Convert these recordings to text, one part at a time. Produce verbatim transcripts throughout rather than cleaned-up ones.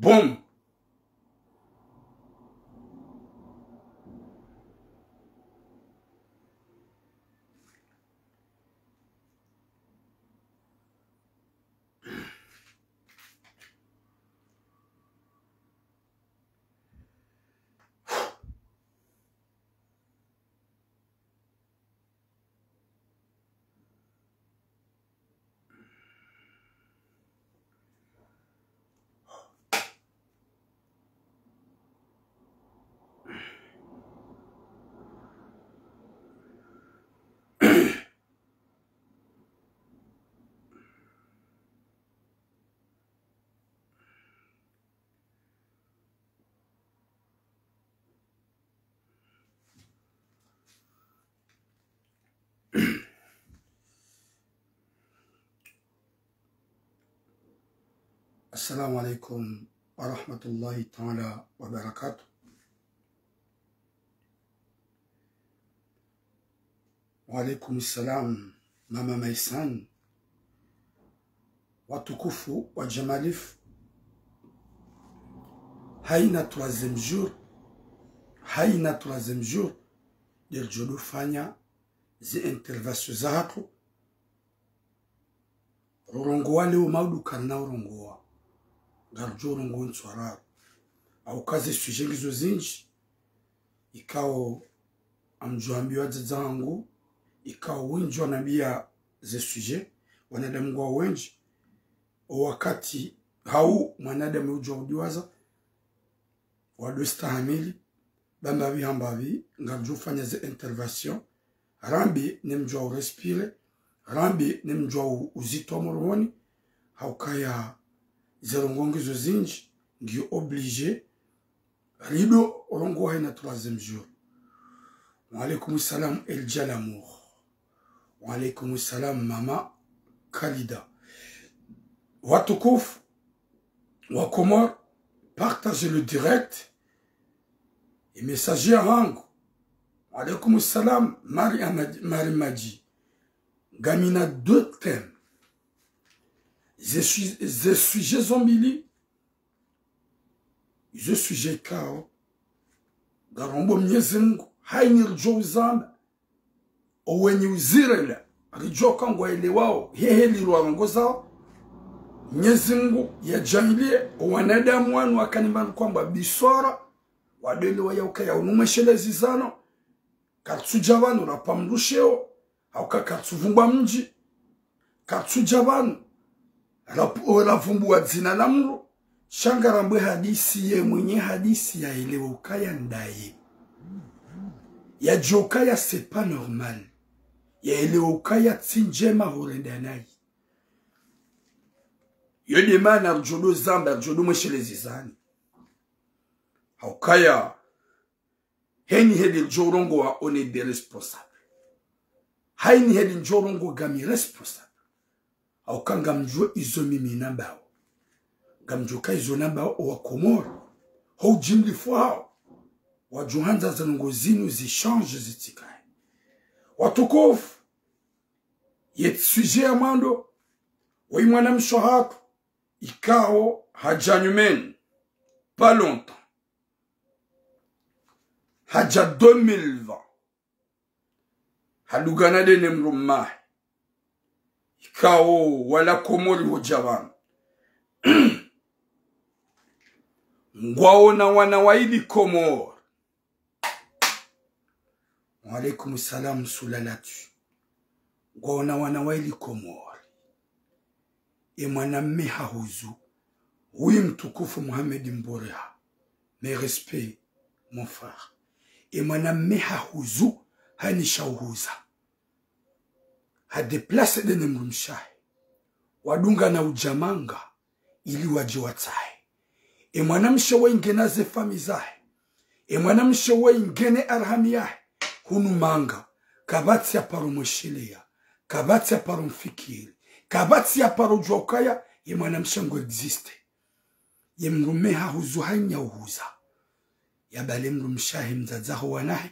Boum. السلام عليكم ورحمة الله تعالى وبركاته. وعليكم السلام, Mama Maïsan. Watukufu wa Jamalif, haina troisième jour, haina troisième jour, de ridjo ufanya ze intervention zahatru. Rorongowa leo maudu karina urongowa. Ngaridjo urongowa ntswararu. Hauka ze sujet ngizo zindji. Ikao ngamdjo ambiwa dzadza hangu. Ikao wendji wanambiya ze sujet. Wanadamu ngwao wendji. O wakati hau mwanadamu udjuwa udiwaza. Wado stahamili. Ba mbapvi ha mbapvi, ngaridjo ufanya ze intervention. Rambi ne mdjuwa u respirer. Rambi ne mdjuwa u-, uzitowa morohoni. Haukaya ze ndrongoo ngizo zindji, ngiyo obligé. Rido urongowa haina troisième jour. Wa alaykum salam, El Jalamour. Wa alaykum salam, Mama Khalida. Watukufu wa Komori, partagez le direct. E message ya hangu. Wa alaykum salam, Marie Amadi, Marie Madji. Ngamina deux thèmes. Ze su-, ze sujet zo mbili. Izo sujet ikao ngarombo Mnyezi Mungu, haini ridjo uzamba. Owenyi uzirela, ridjo ka ngwaelewao, hehe lilo warongozao. Mnyezi Mungu yadjaanliye, owanadamu wanu wakana mbapvi kwamba biswara, wado elewa yaukaya unu mweshelezi zano, karitsudja pvanu rapva mdru sheo, hauka karitsuvumbua mdji, karitsudja pvanu rap-, o, ravumbuwa dzina la mdru, sha ngarambwe hadisi ye mwenye hadisi yaelewe ukaya ndaye. Yadjuwe ukaya c'est pas normal. Yaelewe ukaya tsi ndjema hurenda nayi. Yo de mana ridjo do zamba, ridjo do mweshelezi zani. Haukaya, haini heli ndjo urongowa, on est des responsables. Haini heli ndjo urongowa ngami responsable. Hauka ngamdjuo izo mimi nambao. Ngamdjuo ka izo nambao owa Komori. Ho ujimlifu hao. Wadjo handza ze ndrongoo zinu zi change zitsikaye. Watukufu. Ye sujet ya mwando. Woyi mwanamshe hatru. Ikao hadja nyumeni. Pas longtemps. Hadja deux mille vingt. Hadungana de ne mdrumme wahe. Ikao wala Komori hodja pvanu. Ngwaona wana waili Komori. Wa alaykum salam, Sulalatu. Ngwaona wana waili Komori. E mwanamme hahuzu. Oui, mtukufu Mohamed Mboreha. Mes respects, mon frère. E mwanamme hahuzu, hanisha uhuza. Ha déplacer de ne mdrumshe wahe. Wadungana udja manga, ili wadje watsahe. E mwanamshe woyi ngena ze famiyi zahe. E mwanamshe woyi ngena arhami yahe. Hunu manga, kapvatsi ya paro mwesheleya, kapvatsi ya paro mfikiri, kapvatsi ya paro djuwa ukaya, ye mwanamshe ngu existe. Ye mdrumme hahuzu hanya uhuza. Yabale mdrumshe wahe, mdzadze waho wanahe,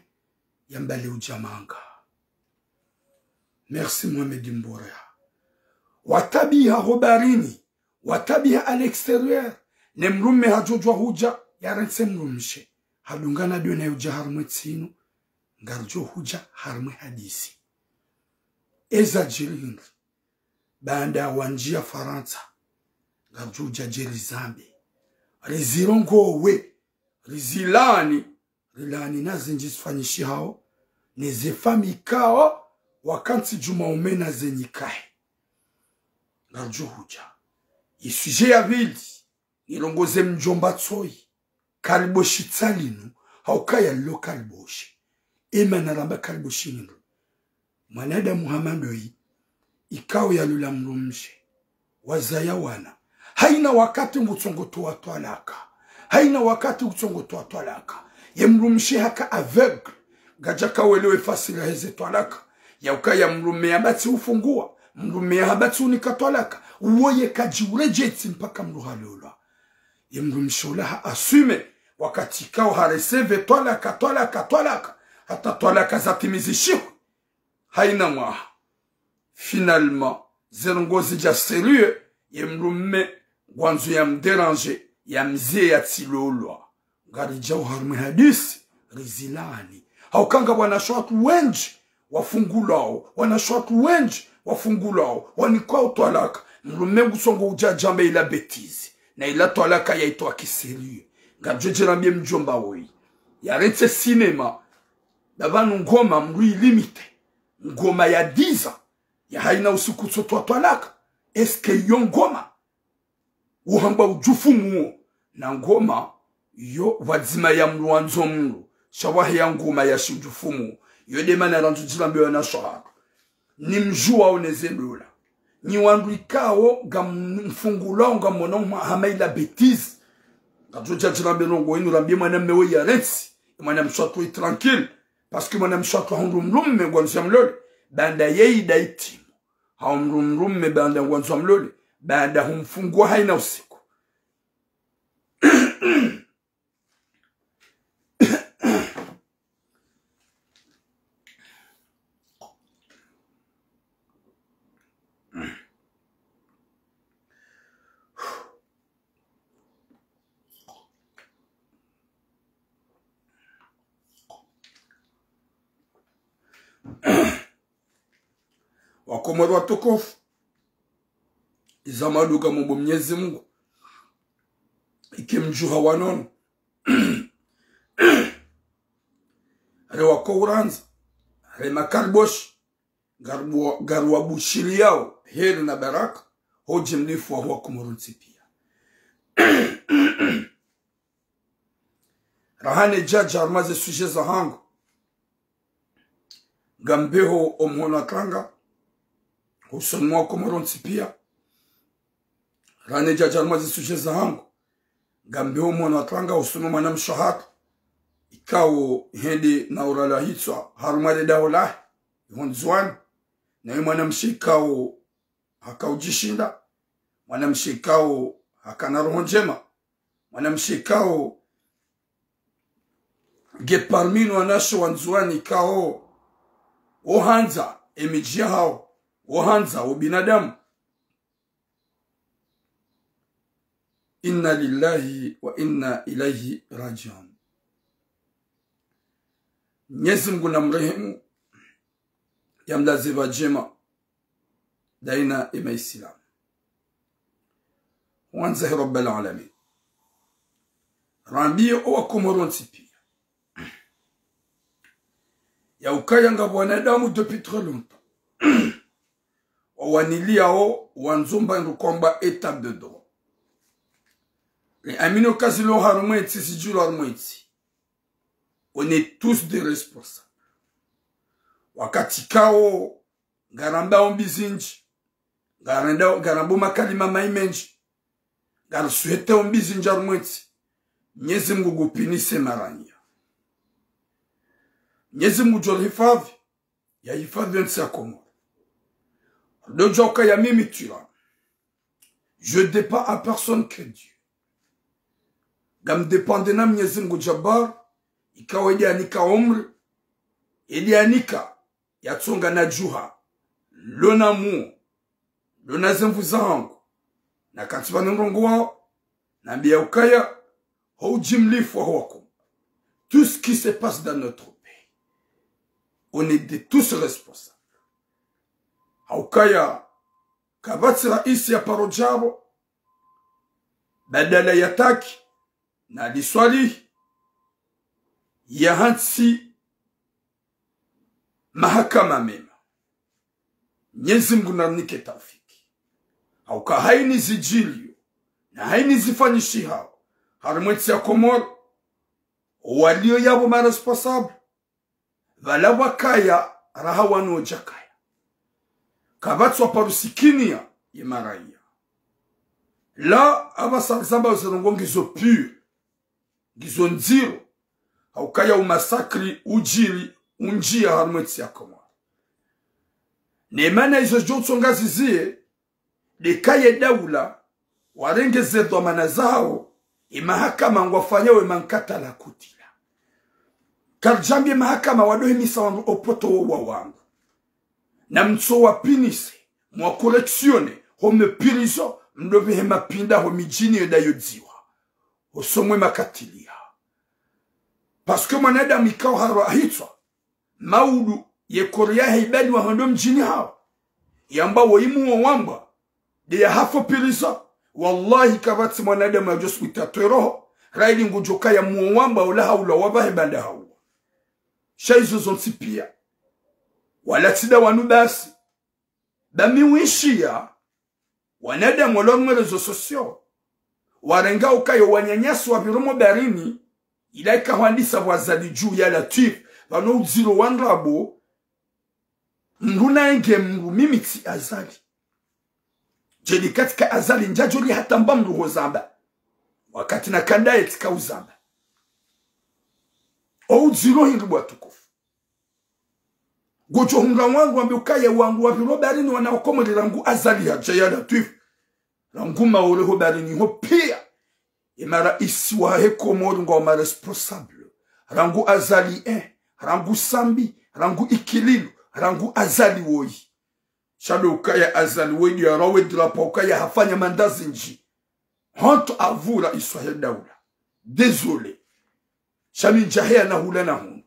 yambale udja manga. Merci Mohamed Mboreha. Watabiha ho baharini, watabiha à l'extérieur, Ne mdrume hadjodjuwa hudja, yarantsi mdrumshe. Hadungana ndo naye udja harumwa entsi inu, ngaridjo hudja harumwa e hadisi. Eza djiri hindri, baanda wandjiya Farantsa, ngaridjo udja dje rizambe. Rizirongowe, rizilaani, rilaani na zindji zifanyishihao, ne ze famiyi ikao, wakantsi djumwa ume na ze nyikahe. Ngaridjo hudja. Ye sujet ya pvili, ngirongoze mdjomba Tsoyi, kaliboshi tsi linu, hauka yalo kaliboshi. Ema naramba kaliboshi hindri. Mwanadamu hama ndoyi, ikao yalola mdrumshe, wazaya wana. Haina wakati ngutsongo towa twalaka. Haina wakati ngutsongo towa twalaka. Ye mdrumshe haka aveugle. Ngadjaka welewe fasila heze twalaka. Yaukaya mdrume yamba tsi ufunguwa. Mdrume yahamba tsi unika twalaka. Uwo ye kadji uredjetsi mpaka mdru halolwa. Ye mdrumshe ola ha assume, wakati ikao ha recevoir twalaka, twalaka, twalaka, hata twalaka zatimizishihwe. Haina mwaha. Finalement, ze ndrongoo zidja sérieux, ye mdrume ngwandzo ya mdéranger, ya mziye yatsilolwa. Ngaridjao harumwa e hadisi, rizilaani. Hauka ngapvo wanashe watru wendji, wafungulwao, wanashe watru wendji, wafungulwao, wanikwao twalaka, mdrume ngutsongo udja djambe ila bêtise, na ila twalaka yaitwa ki sérieux. Ngaridjo dje rambiye mdjomba woyi, yarantsi cinéma, ndapvanu ngoma mdru ilimite, ngoma ya dix ans, ya haina usiku tso towa twalaka, est-ce que yo ngoma uhamba udjufumu wo, na ngoma yo pvwadzima ya mdru wandzo mdru, sha wahe ya ngoma ya shi udjufumu wo. Yo nde mana randzu djirambiye wanashe hatru. Ni mdjuwao ne ze ndola. Nyi wandru ikao ngamfungulwao ngamwonao hama ila bêtise. Ngaridjo dja djirambiye ndrongoo inu rambiye mwanamme woyi yarantsi. Mwanamshe hatru yi tranquille. Parce que mwanamshe hatru hahundru mdrume ngwandzo ya mlole. Baanda ye ida itimu. Hau mdru mdrume baanda ngwandzo ya mlole, baanda humfunguwa haina usiku. Wakomori watukufu, iza maduka mumbo Mnyezi Mungu, ike mdjuha wanono. Re wako urandza, re makaliboshi, ngaruwa-, ngaruwabushiriyao heri na baraka, ho djimlifu waho Wakomori wontsi piya. Raha ne djadja harumwa ze sujet zahangu, ngambeho omhono wa tanga hosoni mwa Wakomori wontsi piya. Raha ne djadja harumwa ze sujet zahangu, ngambeho omhono wa tanga hosoni mwa mwanamshe hatru, ikao hende na urala hitswa harumwa le daho lahe, iho Ndzuwani, naye mwanamshe ikao haka udjishinda, mwanamshe ikao hakana roho ndjema, mwanamshe ikao nge parmi no wanashe wa Ndzuwani ikao wohandza emidji yahawo, wohandza obinadamu. Inna lillahi wa inna ilayhi rajiun. Mnyezi Mungu namrehemu, yamlaze pvadjema, daima ema Isilamu. Wandza he Rabbal Alamin. Rambiye owakomori wontsi piya, ya ukaya ngapvo wanadamu depuis très longtemps wawaniliyao wandzo mba ndo kwamba état de droit. Ni amini uka zilo harumwa entsi, zidjulwa harumwa entsi. On est tous des responsables. Wakati ikao ngarambao mbi zindji, ngarenda-, ngarambao makalima mayi mendji, ngarisuhetao mbi zindji harumwa entsi, Mnyezi Mungu ngupvinise maranya. Mnyezi Mungu ngudjo rihifadhwi, yahifadhwi entsi ya Komori. Ndo djuwa ukaya mimi tula, je dépends à personne que Dieu. Ngamdépendre na Mnyezi Mungu Jabbar, ikao edi anika umri, edi anika yatsonga na djuha, lona muo, lona ze nvu zahangu, nakantsi pvanu ndrongowao, Nambiya ukaya, ho udjimlifu wa ho wakomori, tout ce qui se passe dans notre pays, on est de tous responsables. Haukaya, kapvatsi raisi ya paro djapvo, badala ya taki, na liswali, ya hantsi mahakama mema. Mnyezi Mngu narinike taufiki. Hauka haini zidjiliyo, na haini zifanyishihao, harimwa entsi ya Komori, waliyo yapvo ma responsable, pvala pvwakaya raha wanu odjakaya. Kapvatsi wa paro sikiniya ye maraya. La, apvasa rizamba zendrongoo ngizo pure, ngizo ndziro, haukaya umasakri udjiri undjiya harimwa entsi ya Komori. Ne mana izo zidjo utsonga ziziye, de kaye daula, warenge ze dhwamana zawo, ye mahakama ngwafanyao ye mankata la kutila. Karidjambiye mahakama wadohimisa wandru opoto wo wa wangu. Na mtso wapinise, mwa correctionner, ho me prison, mdopvehe mapinda ho midjini yo dayo dziwa. Ho somwe makatiliya. Parce que mwanadamu ikao harwa ahitswa, maudu ye kori yahe ibaliwa hondro mdjini hawo. Yamba wo imu wo wambwa, de ya hafo prison. Wallahi kapvatsi mwanadamu yadjo subuti yatowe roho, raili ngudjo kaya mu wo wambwa ula haulwa wapvahe banda hauwa. Sha izo zontsi piya. Wala tsi da wanu basi. Ba mi wishiya, wanadamu walo harumwa réseaux sociaux, warenga ukaya wananyasi wapviro mo baharini, ila ika hwandisa pvwa Azali dju ya Latwif, pvanu udziro wa ndrabo, mndru naenge mndru mimi tsi Azali. Djeli katsika Azali ndjadjo li hata mba mndru ho zamba. Wakati nakanda ye tsika uzamba. O udziro hindri bo watukufu. Ngodjo hundra wangu wambe ukaya wangu wapviro baharini wana Komori rangu Azali hadja ya Latwif. Rangu Maore ho baharini ho piya. Ye maraisi wahe Komori ngwao ma responsable. Rangu Azali un, rangu Sambi, rangu Ikililou, rangu Azali woyi. Sha do ukaya Azali woyi de ya rawe drapeau ukaya hafanya mandat zindji. Honte à vous raisi wahe daula. Désolé. Sha mi ndjaheya na hula na hunu.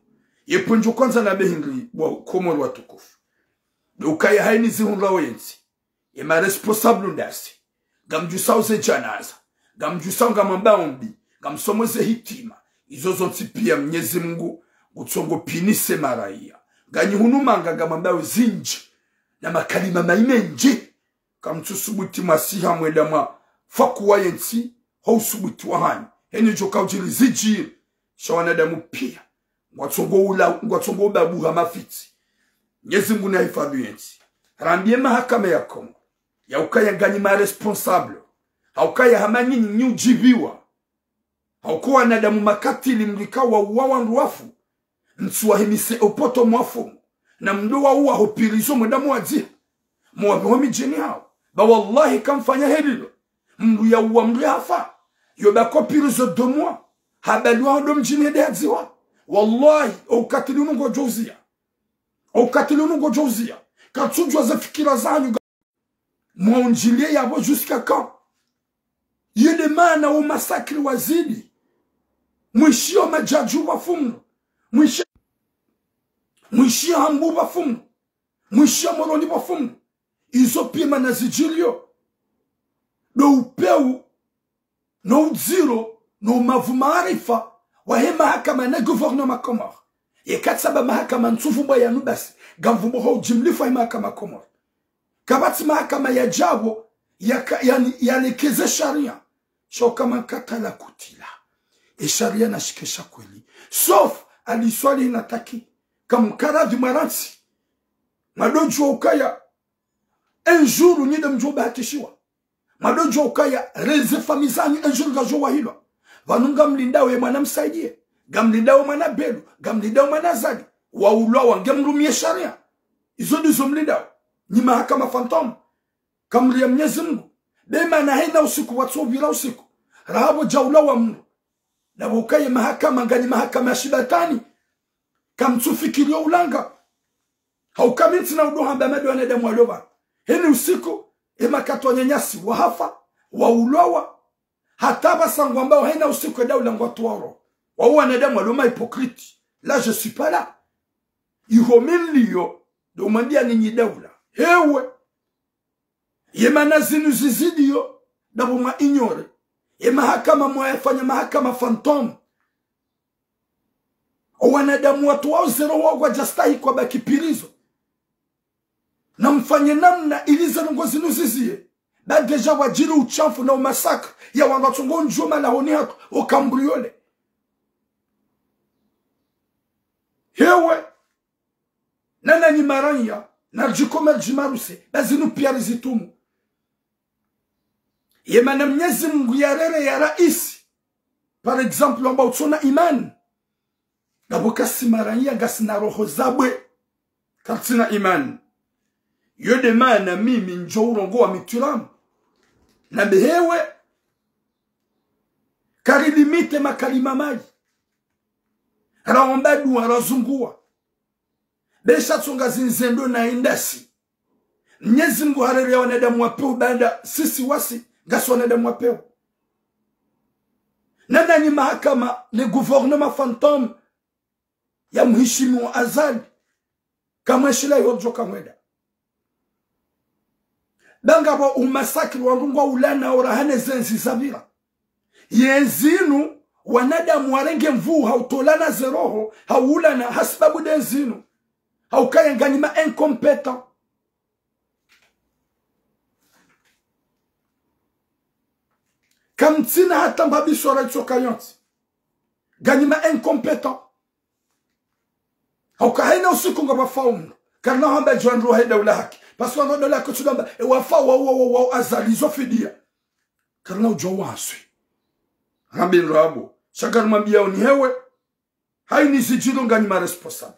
Ye pvondjo kwandza nambe hindri bo Komori watukufu. Do ukaya haini zihundra wentsi. Ye ma responsable ndasi. Ngamdjusao ze djanaza. Ngamdjusao ngamwambao mbi. Ngamsomo ze hitima. Izo zontsi piya Mnyezi Mngu ngutsongo pinise maraya. Nganyi hunu manga ngamwambao zindji. Na makalima mayi mendji. Kamtsu subuti mwasiha mwenda mwa fakuwa yentsi, ho usubuti wahanyu. Heni djo kaudjiri zidjiri, sha wanadamu piya. Ngwatsongo ula, ngwatsongo ubabuha mafitsi. Mnyezi Mngu nahifadhwi yentsi. Rambiye mahakama ya Komori. Ya ukaya nganyi ma responsable. Ha ukaya hama nyinyi nyi udjipviwa. Hauka wanadamu makatili mlika wauwa wandru wafu. Mtsu wahimise opoto mwafu. Na mdo wauwa ho prison mwenda mwadziha. Mwapve ho midjini hawo. Ba wallahi kamfanya helilo. Mndru yauwa mndru yafa. Yo baki ho prison deux mois. Habaliwa hondro mdjini hende hadziwa. Wallahi, o ukatili unu ngodjo uziya. O ukatili unu ngodjo uziya. Katsudjuwa ze fikira zanyu. Mwaundjiliye yapvo jusqu'à quand? Yele mana wo masakri wazidi. Mwishiyo Madjadju pvwa fumnu. Mwishi-, mwishiyo Hambu pvwa fumnu. Mwishiyo Moroni pvwa fumnu. Izo piya mana zidjiliyo. Do upewu no udziro, no umavu maarifa, wahe mahakama na gouvernement Komori. Yeka tsamba mahakama ntsu pvumbwa yanu basi, ngamvumbwa ho udjimlifu wahe mahakama Komori. Kapvatsi mahakama yadjapvo, yaka-, yani, yalekeze sharia. Sha uka mankata la kutila. E sharia nashike sha kweli. Sauf, Ali Swalihi na Taki. Kamkaradhi mwarantsi. Mwadodjuwa ukaya. Un jour, nyi de mdjo bahatishiwa. Mwadodjuwa ukaya, reze fami zanyu, un jour ngazowahilwa. Pvanu ngamlindao ye mwana Msaidiye, ngamlindao mwana Belu, ngamlindao mwana Azali. Waulwawa nge mrumiye sharia. Izo ndizo mlindao. Nyi mahakama fantôme. Kamriya Mnyezi Mngu. Be mana hena usiku watsopvira usiku. Raha pvo djaulawa mndru. Na pvo ukaye mahakama nganyi mahakama ya shibatani. Kamtsufikiri yo ulanga. Hauka mi ntsina udo hamba made wanadamu walio pvanu. Heni usiku, e makati wananyasi, wahafa, waulwawa. Hata pvasa ngwambao haina usiku ye daula ngwatowao. Wao wanadamu walo ma hypocrite. Là, je suis pas là. Iho mi nilio, ndo mwambia nyinyi daula. Hewe. Ye mana zinu zizidio, ndapvo mwa ignorer. Ye mahakama mwayafanya mahakama fantôme. O wanadamu watowao ze roho ngwadjastahi wabaki prison. Na mfanye namna ili ze ndrongoo zinu zizie. Ba déjà pvwadjiri ushamfu na umassacre ya wandru watsongo ndjio malahoni hatru, o cambriolé. Hewe, na nanyi maranya, na ridjikome ridjimaruse, ba zinu pia rizitumu. Ye mana Mnyezi Mungu yarere ya raisi. Par exemple, wamba utsona imani. Ndapvo kasi maranya ngasina roho za bwe. Karitsina imani. Yo nde mana mimi ndjo urongoa mitwilamu. Na mbehewe, kari limite makalima mayi. Raomba dua, razungua. Be sha tsonga zinzendo na indasi. Mnyezi Mungu harere ya wanadamu wa pewu baanda sisi wasi ngasi wanadamu wa pewu. Na nanyi mahakama, le gouvernement fantôme ya mheshimiwa Azali. Kamweshila yo djo kamwenda. Ba ngapvo umassacre wandru ngwaulana orahane ze nzi zapvira. Ye nzi inu, wanadamu warenge nvuu ha utolana ze roho, ha uulana, ha sababu nde nzi inu. Ha ukaya nganyi ma incompétent. Kamtsina hata mbapvi sura itsoka yontsi. Nganyi ma incompétent. Hauka haina usiku ngapvafao mndru. Karina hamba djo wandru wahe daula haki. Parce que wandru wa daula haki tsi ndo wamba, e wafa wa, wa, wa, wa, Azali zo fidia. Karina udjo waswi. Rambi ndrabo. Sha karimwambia oni hewe. Haini zidjiro nganyi ma responsable.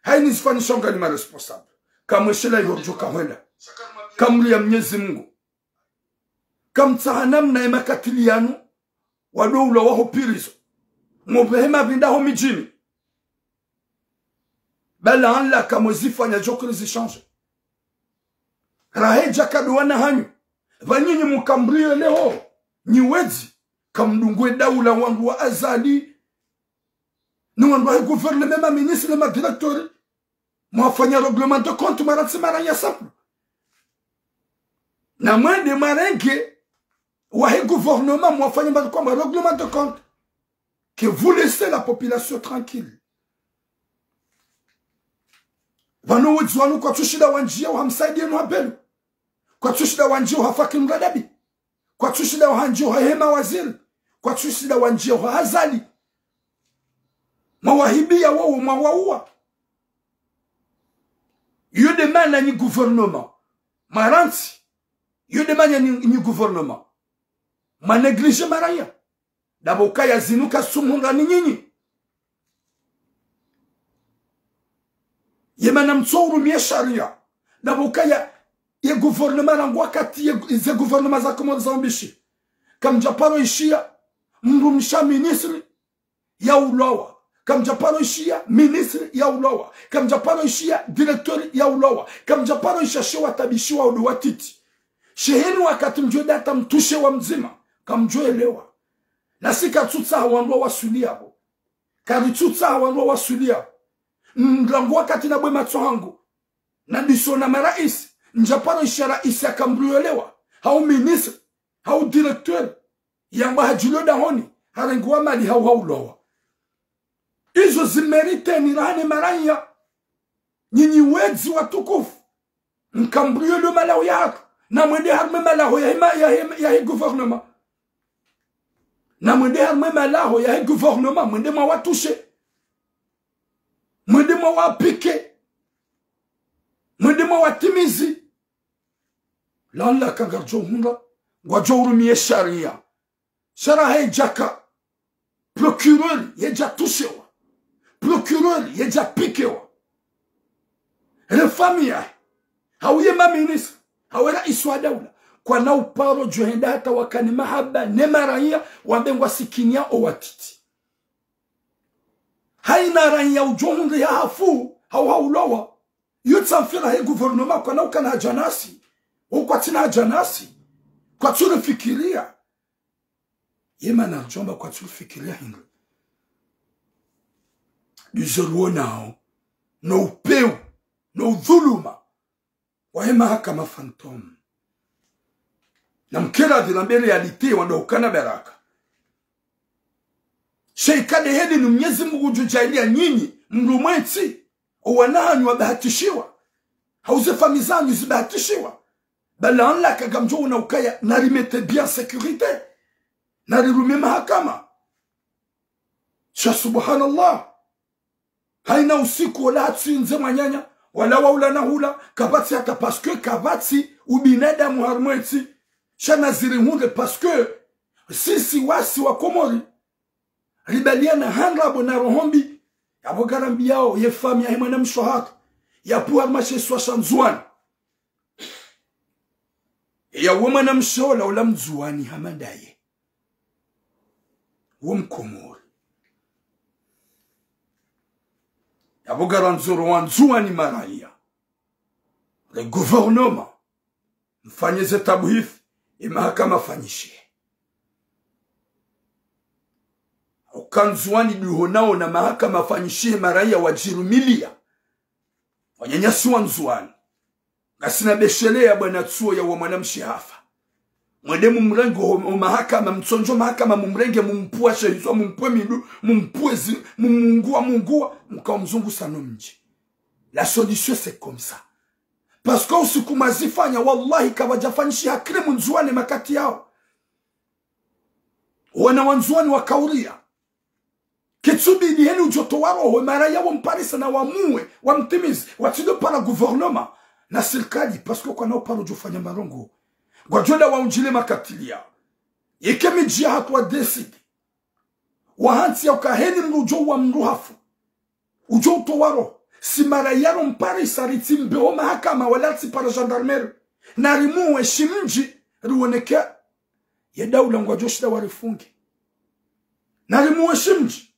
Haini zifanyisha nganyi ma responsable. Kamweshela yo djo kahwenda. Kamria Mnyezi Mungu. Kamtsaha namna ye makatili yanu, wandru waulawa ho prison. Mopvehe mapvinda ho midjini. Bala anla kamwezifanya djo kuri zichange. Rahe djaka ndo wana hanyu. Pva nyinyi mu cambriolé ho. Nyi wedzi. Kamdungu e daula wandru wa Azali. Ni wandru wahe gouvernement, ma ministre, ma directeur. Mwafanya règlement de compte, mwarantsi maranya simple. Na mwende mwarenge, wahe gouvernement, mwafanya mbali kwamba règlement de compte. Que vous laissez la population tranquille. Pvanu wedzi wanu kwatsushinda wandjie uha Msaidie no ha Belou. Kwatsushinda wandjie uha Fakri Mradabi. Kwatsushinda wandjie uha hema waziri. Kwatsushinda wandjie uha Azali. Mwawahibia wowo mwawaua. Yo nde mana nyi gouvernement. Mwarantsi. Yo nde mana nyi, nyi gouvernement. Mwa négligé maranya. Ndapvo ukaya zinu kazitsumuhundra ni nyinyi. Ye mana mtso urumia sharia. Ndapvo ukaya ye gouvernement rangu wakati ye, ze gouvernement za Komori za umbishi. Kamdja paro ishia, mdrumshe wa ministre, yaulawa. Kamdja paro ishia, ministre, yaulawa. Kamdja paro ishia, directeur, yaulawa. Kamdja paro ishia she watabishiwa ndo watiti. Sheheni wakati mdjo data mtsushe wa mdzima. Kamdjo elewa. Nasi karitsutsaha wandru wawaswili yapvo. Karitsutsaha wandru wawaswili yapvo. Mrangu wakati nabwe matso hangu. Nandisona maraisi. Ndja paro ishia raisi ya cambrioléwa. Hau ministre. Hau directeur. Yamba hadjilio dahoni. Harengiwa mali hau haulawa. Izo zi mérité ni rahane maranya. Nyinyi wedzi watukufu. Mcambriolé malaho ya hatru. Na mwende harumwa malaho ya hima, ya hima, ya he gouvernement. Na mwende harumwa malaho ya he gouvernement. Mwende mwawatushe. Mwende mwawapiqué. Mwende mwawatimizi. Lanla kangaridjo hundra. Ngwadjo urumie sharia. Sha raha ye djaka. Procureur yedja touchéwa. Procureur yedja piquéwa. Ye famille yahe. Hau ye maministre. Hau ye raisi wa daula. Kwana uparo djo henda hata wakane mahaba ne maranya wambe ngwasikinia owatiti. Haina ranya udjo hundre ya hafu, hau haulawa. Yo tsamfira he gouvernement kwana ukana hadja nasi. Wo kwatsina hadja nasi. Kwatsu rifikiria. Ye mana ridjo amba kwatsu rifikiriya hindru. Ndizo riwonao, no upvewu, no udhuluma wahe mahakama fantôme. Na mkera dhila mbele ya lite wandru hukana baraka. Sha ika nde heli ni Mnyezi Mungu ngudjo djaaliya nyinyi, mrumwe ntsi, owana hanyu wabahatishiwa. Hau ze famiyi zanyu zibahatishiwa. Bala anla ka ngamdjo wona ukaya, nari mettre bien sécurité. Nari rume mahakama. Sha subhanallah. Hayina usiku wala hatsindze mwananya, wala waula na hula, kapvatsi hata parce que kapvatsi ubinadamu harumwa entsi, sha nazirihundre parce que sisi wasi wa Komori, ribaliana ha ndrabo na roho mbi, yapvo ngarambiyao ye famiyi yahe mwanamshe hatru, yapvo harumwa she isiwa sha Ndzuwani. Eya we mwanamshe ola, ola Mndzuwani hama ndaye. Wo Mkomori. Yapvo ngarandzo ro Wandzuwani maraya. Le gouvernement. Mfanye ze tabuhithi, e mahakama fanyishihe. Uka Ndzuwani ndiho naona mahakama fanyishihe maraya wadjirumiliya. Wananyasi wa Ndzuwani. Ngasina besheleya bwana tsuwo ya wa mwanamshe hafa. Mwende mumrenge ho, ho mahakama, mtsondjo mahakama, mumrenge, mumpvuwa she hitswa, mumpvuwe mindru, mumpvuwe zi, mumunguwa, munguwa, mkawo mzungusa no mdji. La solution, c'est comme ça. Parce que usiku mazifanya, wallahi, kapvadjafanyishiha crime Ndzuwani makati yawo. Wana wa Ndzuwani wakauriya. Kitsubidi heni udjo towa roho, maraya wamparisa na wamuwe, wamtimizi, watsidjo para gouvernement na sirikali, parce que kwana uparo djo fanya marongo. Ngwadjo nda waundjile makatili yawo. Yeke midji yahatru wa décide. Wahantsi ya uka heni mndru udjo uwa mndru hafu. Udjo utowa roho. Si maraya ro mparisa ritsi mbe ho mahakama wala ritsi para gendarmerie. Narimuwe shimdji, riwoneke ye daula ngwadjo shinda warifunge. Narimuwe shimdji.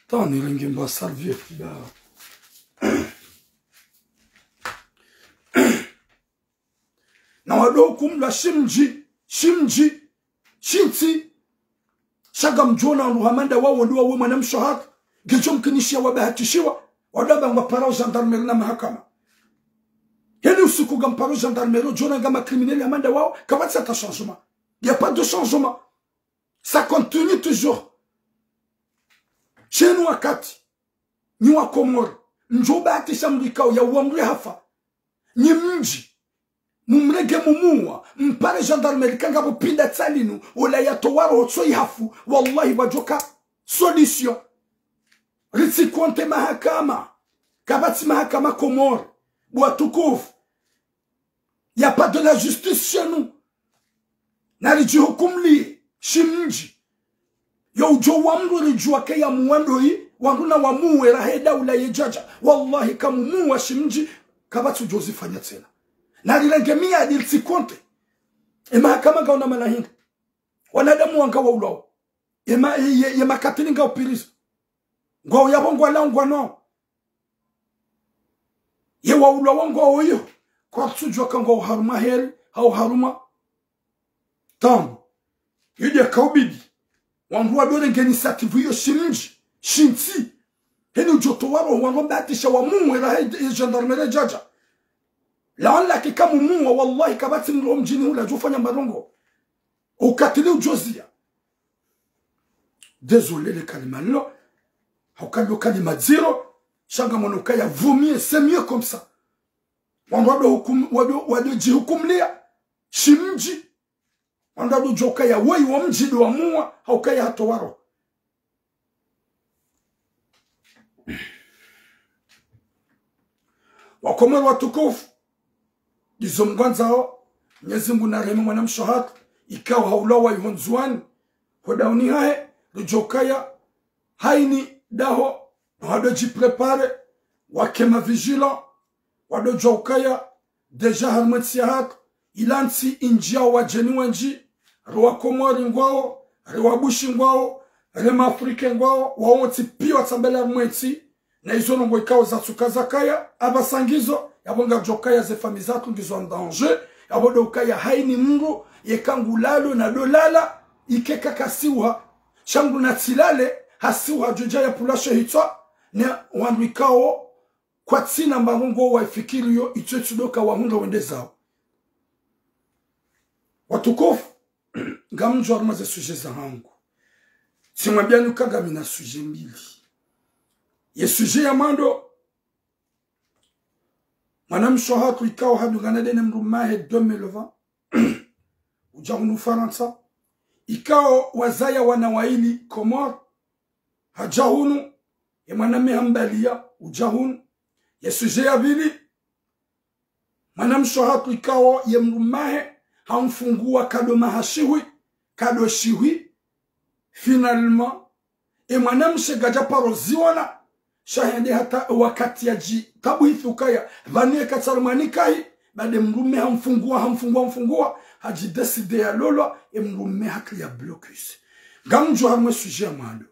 Tani renge mba serviette da. Na wandru hukumlwa shimdji, shimdji, shintsi. Sha ngamdjo ona wandru hama nda wawo ndo wawe mwanamshe hatru. Ngedjo mkinishiya wabahatishiwa. Wandru amba ngwaparao gendarmerie na mahakama. Heni usiku ngamparo gendarmerie, udjo ona nga ma criminels hama nda wawo, kapvatsi hata changement. Y a pas de changement. Ça continue toujours. Shinu wakati, nyi wa Komori, mdjo bahatisha mndru ikao ya uwa mndru hafa. Nyi mdji, mumrenge mumuwa, mpare gendarmerie ka ngapvo pindra tsalinu, ola ya towa roho tso ihafu, wallahi pvwadjoka solution. Ritsi contre mahakama, kapvatsi mahakama Komori, bo watukufu. Y a pas de la justice chez nous. Naridjihukumliye shimdji. Yo udjo wa mndru ridjuwa ke ya muwa ndoyi, wandru na wamuwe raha ye daula yedjadja. Wallahi kamumuwa shimdji, kapvatsi udjo zifanya tsena. Narirenge miyadi ritsi contre. E mahakama ngawo na mana hindri. Wanadamu wanga waulwao. Ye ma, ye, ye, ye makatili ngawo pirizo. Ngwawo yapvo ngwalangwa no. Ye waulwa wangwawo iyo, kwatsudjuwa ka ngwawo harumwa heri, hau harumwa taabu. Iyo nde yakaubidi. Wandru wandorenge initiative iyo shimdji, shintsi. Heni udjo towa roho wandru mbahatisha wamuwe raha ye gendarmerie yedjadja. Laana ke kamumuwa, wallahi kapvatsi mndru ho mdjini hula djofanya marongo. Ukatili udjoziya. Désolé le kalima lilo. Hauka lilo kalima dziro. Sha ngamono ukaya vaut mieux, c'est mieux comme ça. Wandru wado hukum, wado, wado djihukumliya shimdji. Wandru wado djuwa ukaya woyi wo mdji ndo wamuwa, hauka ya hatowa roho. Wakomori watukufu, ndizo mngwandzao, Mnyezi Mungu narehemu mwanamshe hatru, ikao haulwa wayi ho Ndzuwani, ho dauni hahe, ridjo ukaya, hayina daho, wado djipréparer, wake ma vigilants, wado djuwa ukaya, déjà harumwa entsi yahatru, ila ntsi indjiyao wadjeni wendji, re wa Komori ngwawo, re wa Bushi ngwawo, re ma Africains ngwawo, wawo wontsi piya watsambala harumwa entsi, na izo ndrongoo ikao zatsuka zakaya, apvasa ngizo, yapvo ngapvodjo ukaya ze famille zatru ngizo en danger, Apvo ndo ukaya hayini mndru yeka ngulalo na ndo lala, ikeka kasiuha. Sha mndru natsilale, hasiuha djodja ya pvula sho hitswa, ne wandru ikao kwatsina mbango ngo wafikiri yo, itswe tsudoka wahundra wende zawo. Watukufu, ngamdjuwa harumwa ze sujet zahangu. Tsimwambiyani uka ngamina sujet mbili. Ye sujet ya mwando, mwanamshe wahatru ikao hadungana ndene mdrume wahe deux mille vingt, udja hunu Farantsa, ikao wazaya wana waili Komori, hadja hunu, ye mwanamme hambaliya, udja hunu. Ye sujet ya pvili, mwanamshe wahatru ikao ye mdrume wahe hamfunguwa kado maha shihwi, kado shihwi. Finalement, ye mwanamshe kadja paro ziona, sha hende hata wakati yadjitabuhithi ukaya pvanu yeka tsarumwa nikahi, baada ye mdrume hamfunguwa, hamfunguwa, hamfunguwa, hadjidécidé ya lolwa, ye mdrume hakili ya blocus. Ngamdjuwa harumwa ye sujet ya mwando.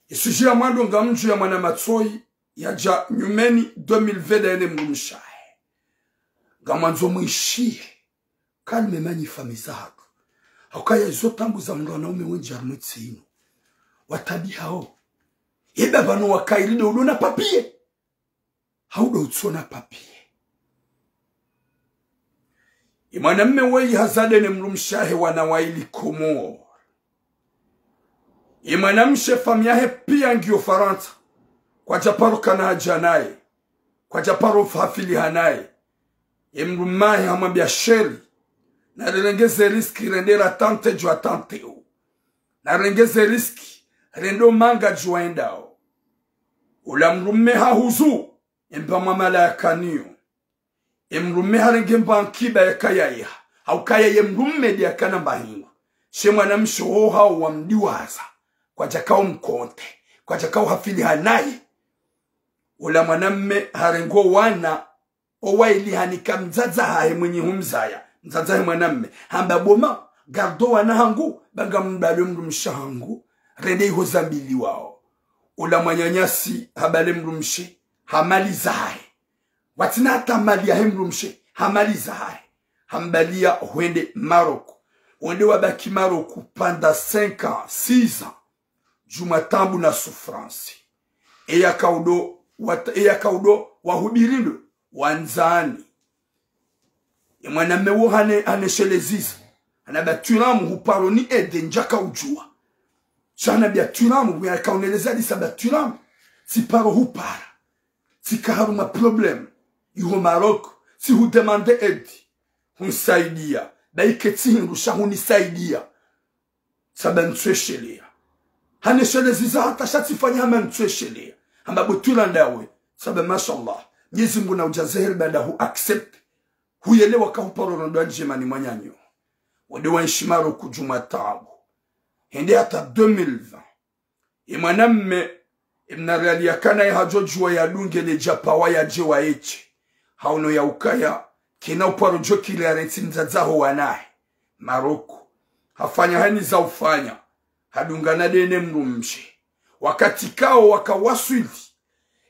Ye sujet ya mwando ngamdjuwa ya mwana Matsoyi, yadja nyumeni deux mille vingt ndene mdrumshe wahe. Ngamwandzo mwishiye, kalme manyi famiyi zahatru. Haukaya izo taabu za mndru wanaume wendji harumwa ye ntsi inu. Watabiha wo. Yeba pvanu wakaili ndo udo na papier, hau ndo utsona papier. Ye mwanamme weyi hazaya ndene mdrumshe wahe wana waili Komori. Ye mwanamshe famiyi yahe piya ngiyo Farantsa. Kwadja paro kana hadja naye. Kwadja paro hafiliha naye. Ye mdrume wahe hamwambiya chéri, narirenge ze risque rende ratente djo atente u. Narirenge ze risque rende o manga djo wendao. Ula mdrume hahuzu, emba mwamala yakaniyo. Ye mdrume harenge mba nkiba yakaya iha. Haukaya ye mdrume nde yakana mba hingu. She mwanamshe wo hau wamdiwaza. Kwadjaka umkonte. Kwadjaka uhafiliha naye. Ula mwanamme harenge o wana, o waili hanika mdzadze hahe mwenyi humzaya. Mdzadze hahe mwanamme. Hamba bo ma, garde o wana hangu, ba ngamdjwalio mdrumshe wahangu, rende iho zambiliwao. Ula mwananyasi habale mdrumshe, ha mali zahahe. Watsina hata mali yahe mdrumshe, ha mali zahahe. Hambaliya hwende Maroc. Wende wabaki Maroc pendant cinq ans, six ans. Djumwa taabu na souffrance. Eyaka udo wat-, eyaka udo wahubiri ndo wandzani. Ye mwanamme wo hane, hanesheleza iza. Hamba twiramu huparo ni aide ndjaka udjuwa. Sha hanambiya twiramu, bwe yaka uneleza hadisi hamba twiramu, tsiparo hupara. Tsika harumwa problème. Iho Maroc, tsihudemande aide. Hunisaidiya. Ba ike tsi hindru sha hunisaidiya. Tsamba ntswesheleya. Hanesheleza iza hata sha tsifanya hama ntswesheleya. Hamba bo twira ndawe. Tsamba mashallah. Mwenyezi Mungu na udjaze heri baada hu accepte. Huyelewa ka huparo rondo ndjema ni mwananyo. Wende waenshi Maroc djumwa taabu. Hende hata deux mille vingt. Ye mwanamme, emna riali yakana ye hadjo djuwa yadunge le djapawa yadje waeshe. Hauno ya ukaya, kena uparo djo kile yarentsi mdzadze ho wanahe. Maroc. Hafanya hayina za ufanya. Hadungana ndene mdrumshe. Wakati kao waka waswili.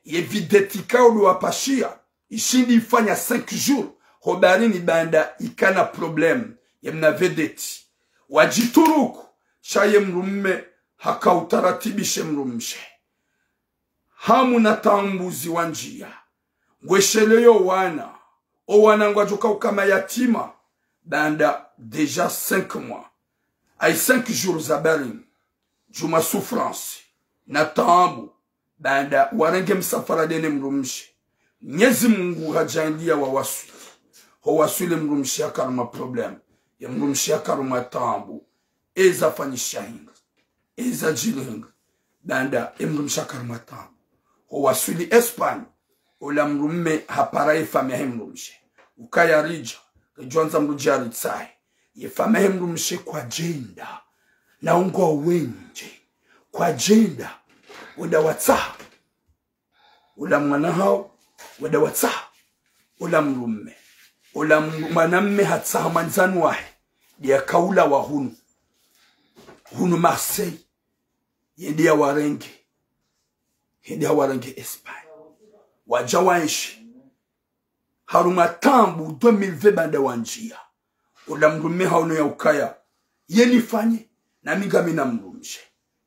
Ye vedette kao ndo wapashiya. Ishindi ifanya cinq jours, ho baharini baanda ikana problème, ye mna vedette. Wadjituruku, sha ye mdrumme, haka utaratibishe mdrumshe. Hamu na taabu zi wandjiya. Ngwesheleyo wana, o wana ngwadjoka uka mayatima, baanda déjà cinq mois. Ay cinq jours za baharini, djumwa souffrance, na taabu, baanda warenge msafara ndene mdrumshe. Mwenyezi Mungu hadjaanliya wawaswili. Ho waswili mdrumshe haka harumwa problème. Ye mdrumshe haka harumwa taabu. Eza fanyisha hindri. Eza djiri hindri. Baanda ye mdrumshe haka harumwa taabu. Ho waswili Espagne. Ola mdrumme hapara ye famiyi yahe mdrumshe. Ukaya ridja. Ridjwandza mdru djaritsahe. Ye famiyi yahe mdrumshe kwadjenda. Na ungwa wendji. Kwadjenda. Wenda watsaha. Ola mwana hawo, wenda watsaha. Ola mdrumme. Ola mdru-, mwanamme hatsaha mwandzani wahe. Ndiya kaula wa hunu. Hunu Marseille. Ye ndiya warenge. Ye ndiya warenge Espagne. Wadja waenshi. Harumwa taabu deux mille vingt baanda wandjia. Ola mdrume haono ya ukaya, ye nifanye, nami ngamina mdrumshe.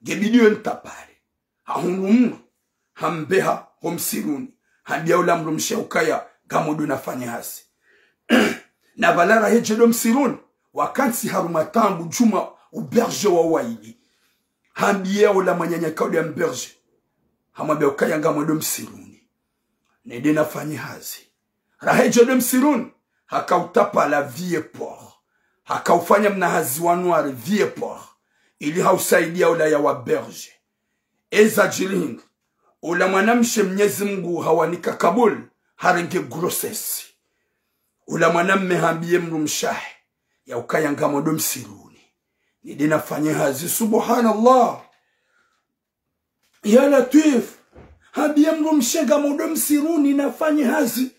Ngebidi yo nitapare. Hahundru mdru, hambeha ho msiruni. Hambia ola mdrumshe ukaya, ngamdjo nafanye hazi. Na pvala rahedja ho msiruni, wakantsi harumwa taabu djumwa uberge wa waili. Hambia ola mwananya kaudia mberge. Hamwambia ukaya ngamdjo msiruni. Nende nafanye hazi. Rahedja ho msiruni, hakautapala Vieux-Port. Hakaufanya mna hazi wa noir Vieux-Port. Ili hausaidia ola ya waberge. Eza djiri hindri. Ola mwanamshe Mnyezi Mungu hawanika kabul, harenge grossesse. Ola mwanamme hambie mdrumshe wahe, ya ukaya ngamdjo msiruni. Nende nafanye hazi, subhanallah. Ya Latwif, hambie mdrumshe ngamdjo msiruni nafanye hazi.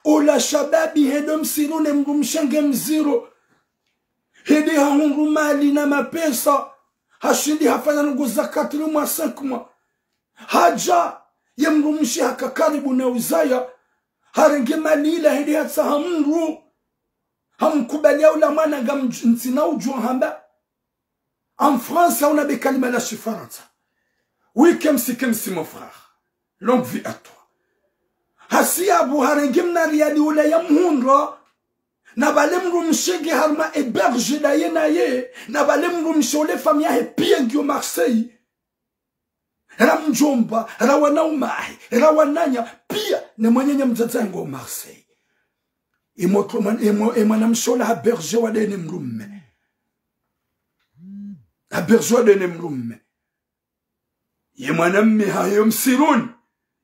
Ola shababi hende ho msiruni mdrumshe nge mdziro. Hende hahundru mali na mapesa. Hashindi hafanya ndrongoo za quatre mois, cinq mois. Hadja, ye mdrumshe haka karibu na uzaya. Harenge mali ila hende hatsaha mdru. Hamkubalia ola mwana ngamdj-, ntsina udjuwa hamba. En français, hauna be kalima la shifarantsa. Oui, comme si, comme si, mon frère. Longue vie à toi. Hasi yapvo harenge mna riali ola ya mhundra. Na pvale mdrumshe nge harumwa héberge ndaye naye. Na pvale mdrumshe ola famille yahe pia ngiyo Marseille. Ra mdjomba, ra wananya wahe, ra wananya, pia ne mwananya mdzadze ngo Marseille. Imo tro mwan-, imo, e mwanamshe ola ha héberge wa dene mdrume. Ha héberge wa dene mdrume. Ye mwanamme hahe ho msiruni.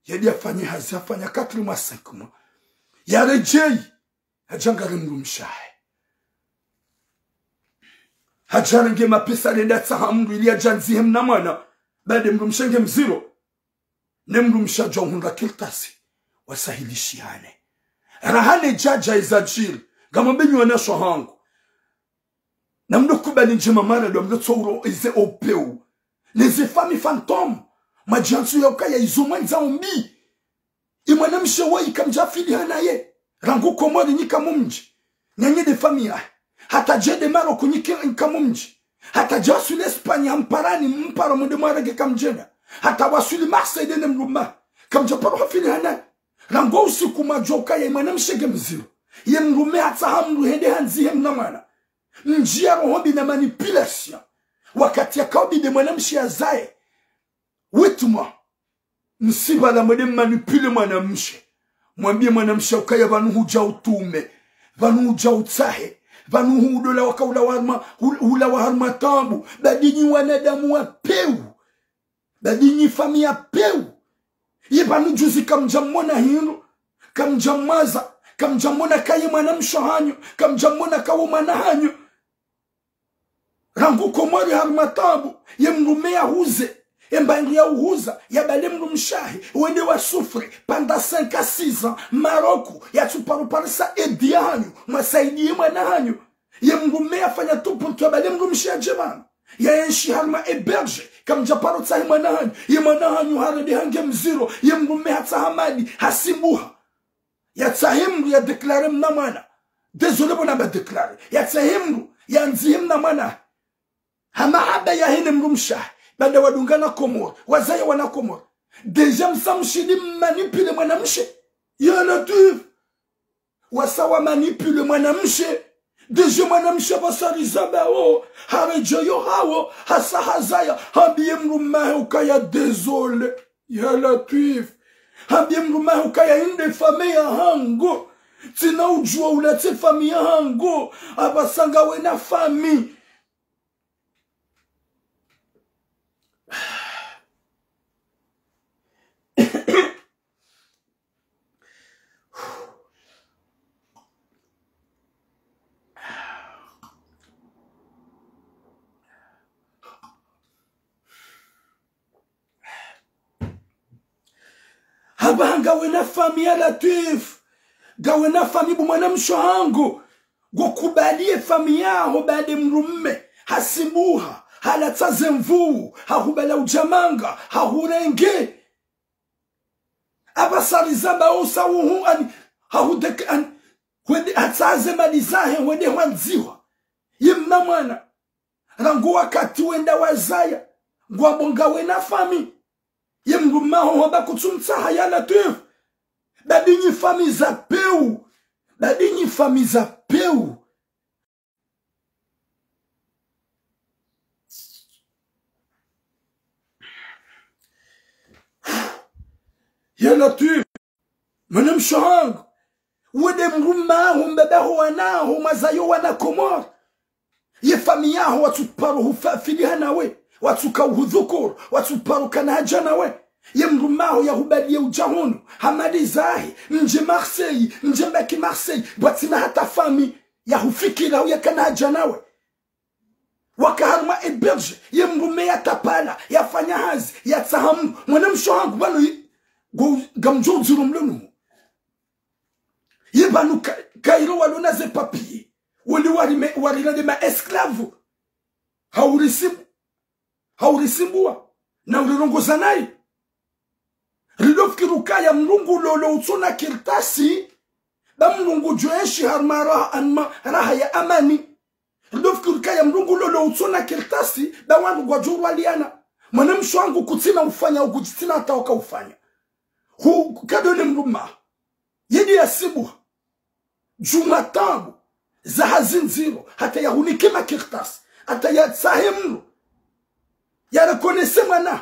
Yedi hafanye hazi, hafanya quatre mois, cinq mois. Yaredjei. Hadja ngari mdrumshe wahe. Hadja harenge mapesa hende hatsaha mdru ili yadje yandzihe mna mwana. Baanda mdrumshe nge mdziro. Ne mdrumshe hadja uhundra kartasi. Wasahilishihane. Raha ne djadja eza djiri. Ngamwambe nyi wanashe wahangu. Namdjo kubali ndjema mara ndo mdjo tsouro eze opeu. Neze famille fantôme. Madjantsu ya ukaya izo mwandza umbi. Ye mwanamshe woyi kamdjafiliha naye. Rangu Komori nyi kamumdji. Nyanyi nde famille yahe. Hata djende Maroc nyi ke-, kamumdji. Hata djawaswili Espagne hamparani mpara mwende mwarenge kamdjenda. Hata waswili Marseille dene mdrume. Kamdjaparo hafiliha naye. Rangu usiku mwadjuwa ukaya ye mwanamshe nge mdziro. Ye mdrume hatsaha mdru hende handzihe mna mwana. Ndjia roho mbi na manipulation. Wakati yakao bidi mwanamshe yazaye. Huit mois. Msipvala mwende mmanipule mwanamshe. Mwambie mwanamshe ukaya pvanu hudja utume. Pvanu hudja utsahe. Pvanu hudola waka ula wa harumwa, hu-, ula wa harumwa taabu. Baanda nyi wanadamu wa peu. Baanda nyi famille ya peu. Ye pvanu juzi kamdjamwona hindru. Kamdjamwaza. Kamdjamwona kaye mwanamshe hanyu. Kamdjamwona kawo mwana hanyu. Rangu Komori harumwa taabu, ye mdrume yahuze, emba hindru ya uhuza, yapvale mdrumshe wahe, wende wa souffre, pendant cinq à six ans, Maroc, yatsuparo parisa aide yahanyu, mwasaidie mwana hanyu. Ye mdrume yafanya tout pour tout yapvale mdrumshe yadje pvanu. Yaenshi harumwa héberge, kamdjaparo tsahe mwana hanyu, ye mwana hanyu harende hange mdziro, ye mdrume hatsaha mali, hasimbuha. Yatsahe mdru ya déclare mna mwana. Désolé bo namba déclare. Yatsahe mdru, yandzihe mna mwana. Ha mahaba yahe ne mdrumshe wahe. Baanda wadungana Komori. Wazaya wana Komori. Déjà msa mshindi mmanipule mwanamshe. Ya Latwif. Wasa wamanipule mwanamshe. Déjà mwanamshe pvasa rizamba wo. Haredjeyi hawo. Hasa hazaya. Hambie mdrume wahe ukaya désolé. Ya Latwif. Hambie mdrume wahe ukaya inde famille yahangu. Tsina udjuwa ula tsi famille yahangu. Apvasa ngawe na famille. Hamba ngawe na famille ya Latwif. Ngawe na famille bo mwanamshe wahangu. Ngokubali ye famille yaho baanda mdrume. Hasimbuha. Halatsa ze nvuu. Hahubala udjamanga. Hahurenge. Apvasa rizamba usa uhu ani. Ahudeke an-, hwende hatsaha ze mali zahe, hwende hwandziwa. Ye mna mwana. Rangu wakati wenda wazaya. Ngwabonga wena fami. Ye mdrume haho hwamba kutsumtsaha ya Latwifu. Badi nyi fami za peu. Badi nyi fami za peu. Ya Latwifu. Mwanamshe hangu. Wende mdrume haho, mbaba haho, wana haho, mwazayo wana Komori. Ye fami yaho watsuparo hufafiliha nawe, watsuka uhudhukuru, watsuparo kana haja nawe. Ye mdrume haho yahubaliye uja hunu, ha mali zahe, mdje Marseille, mdje mbaki Marseille, pvwatsina hata fami yahufikira hau yakana haja nawe. Waka harumwa héberge, ye mdrume yatapala, yafanya hazi, yatsaha mdru, mwanamshe hangu pvanu yi, go, ngamdjo udziro mlonu. Ye pvanu ka-, Cairo walona ze papiers. Wali warime-, warilande ma esclaves. Haurisimbu-, haurisimbuwa. Na urirongoza nayi. Ridofikiri ukaya mdru ngu lolo utsona kartasi. Ba mdru ngudjo enshi harumwa raha, anma, raha ya amani. Ridofikiri ukaya mdru ngu lolo utsona kartasi, ba wandru ngwadjo urwaliyana. Mwanamshe hangu kutsina ufanya, ukudjitsina hata waka ufanya. Hu, kadone mdrume haho. Yedi yasibuha. Djuma tabu. Za hazi ndziro. Hata yahunike makartasi. Hata yatsahe mdru. Ya reconnaisse mwana.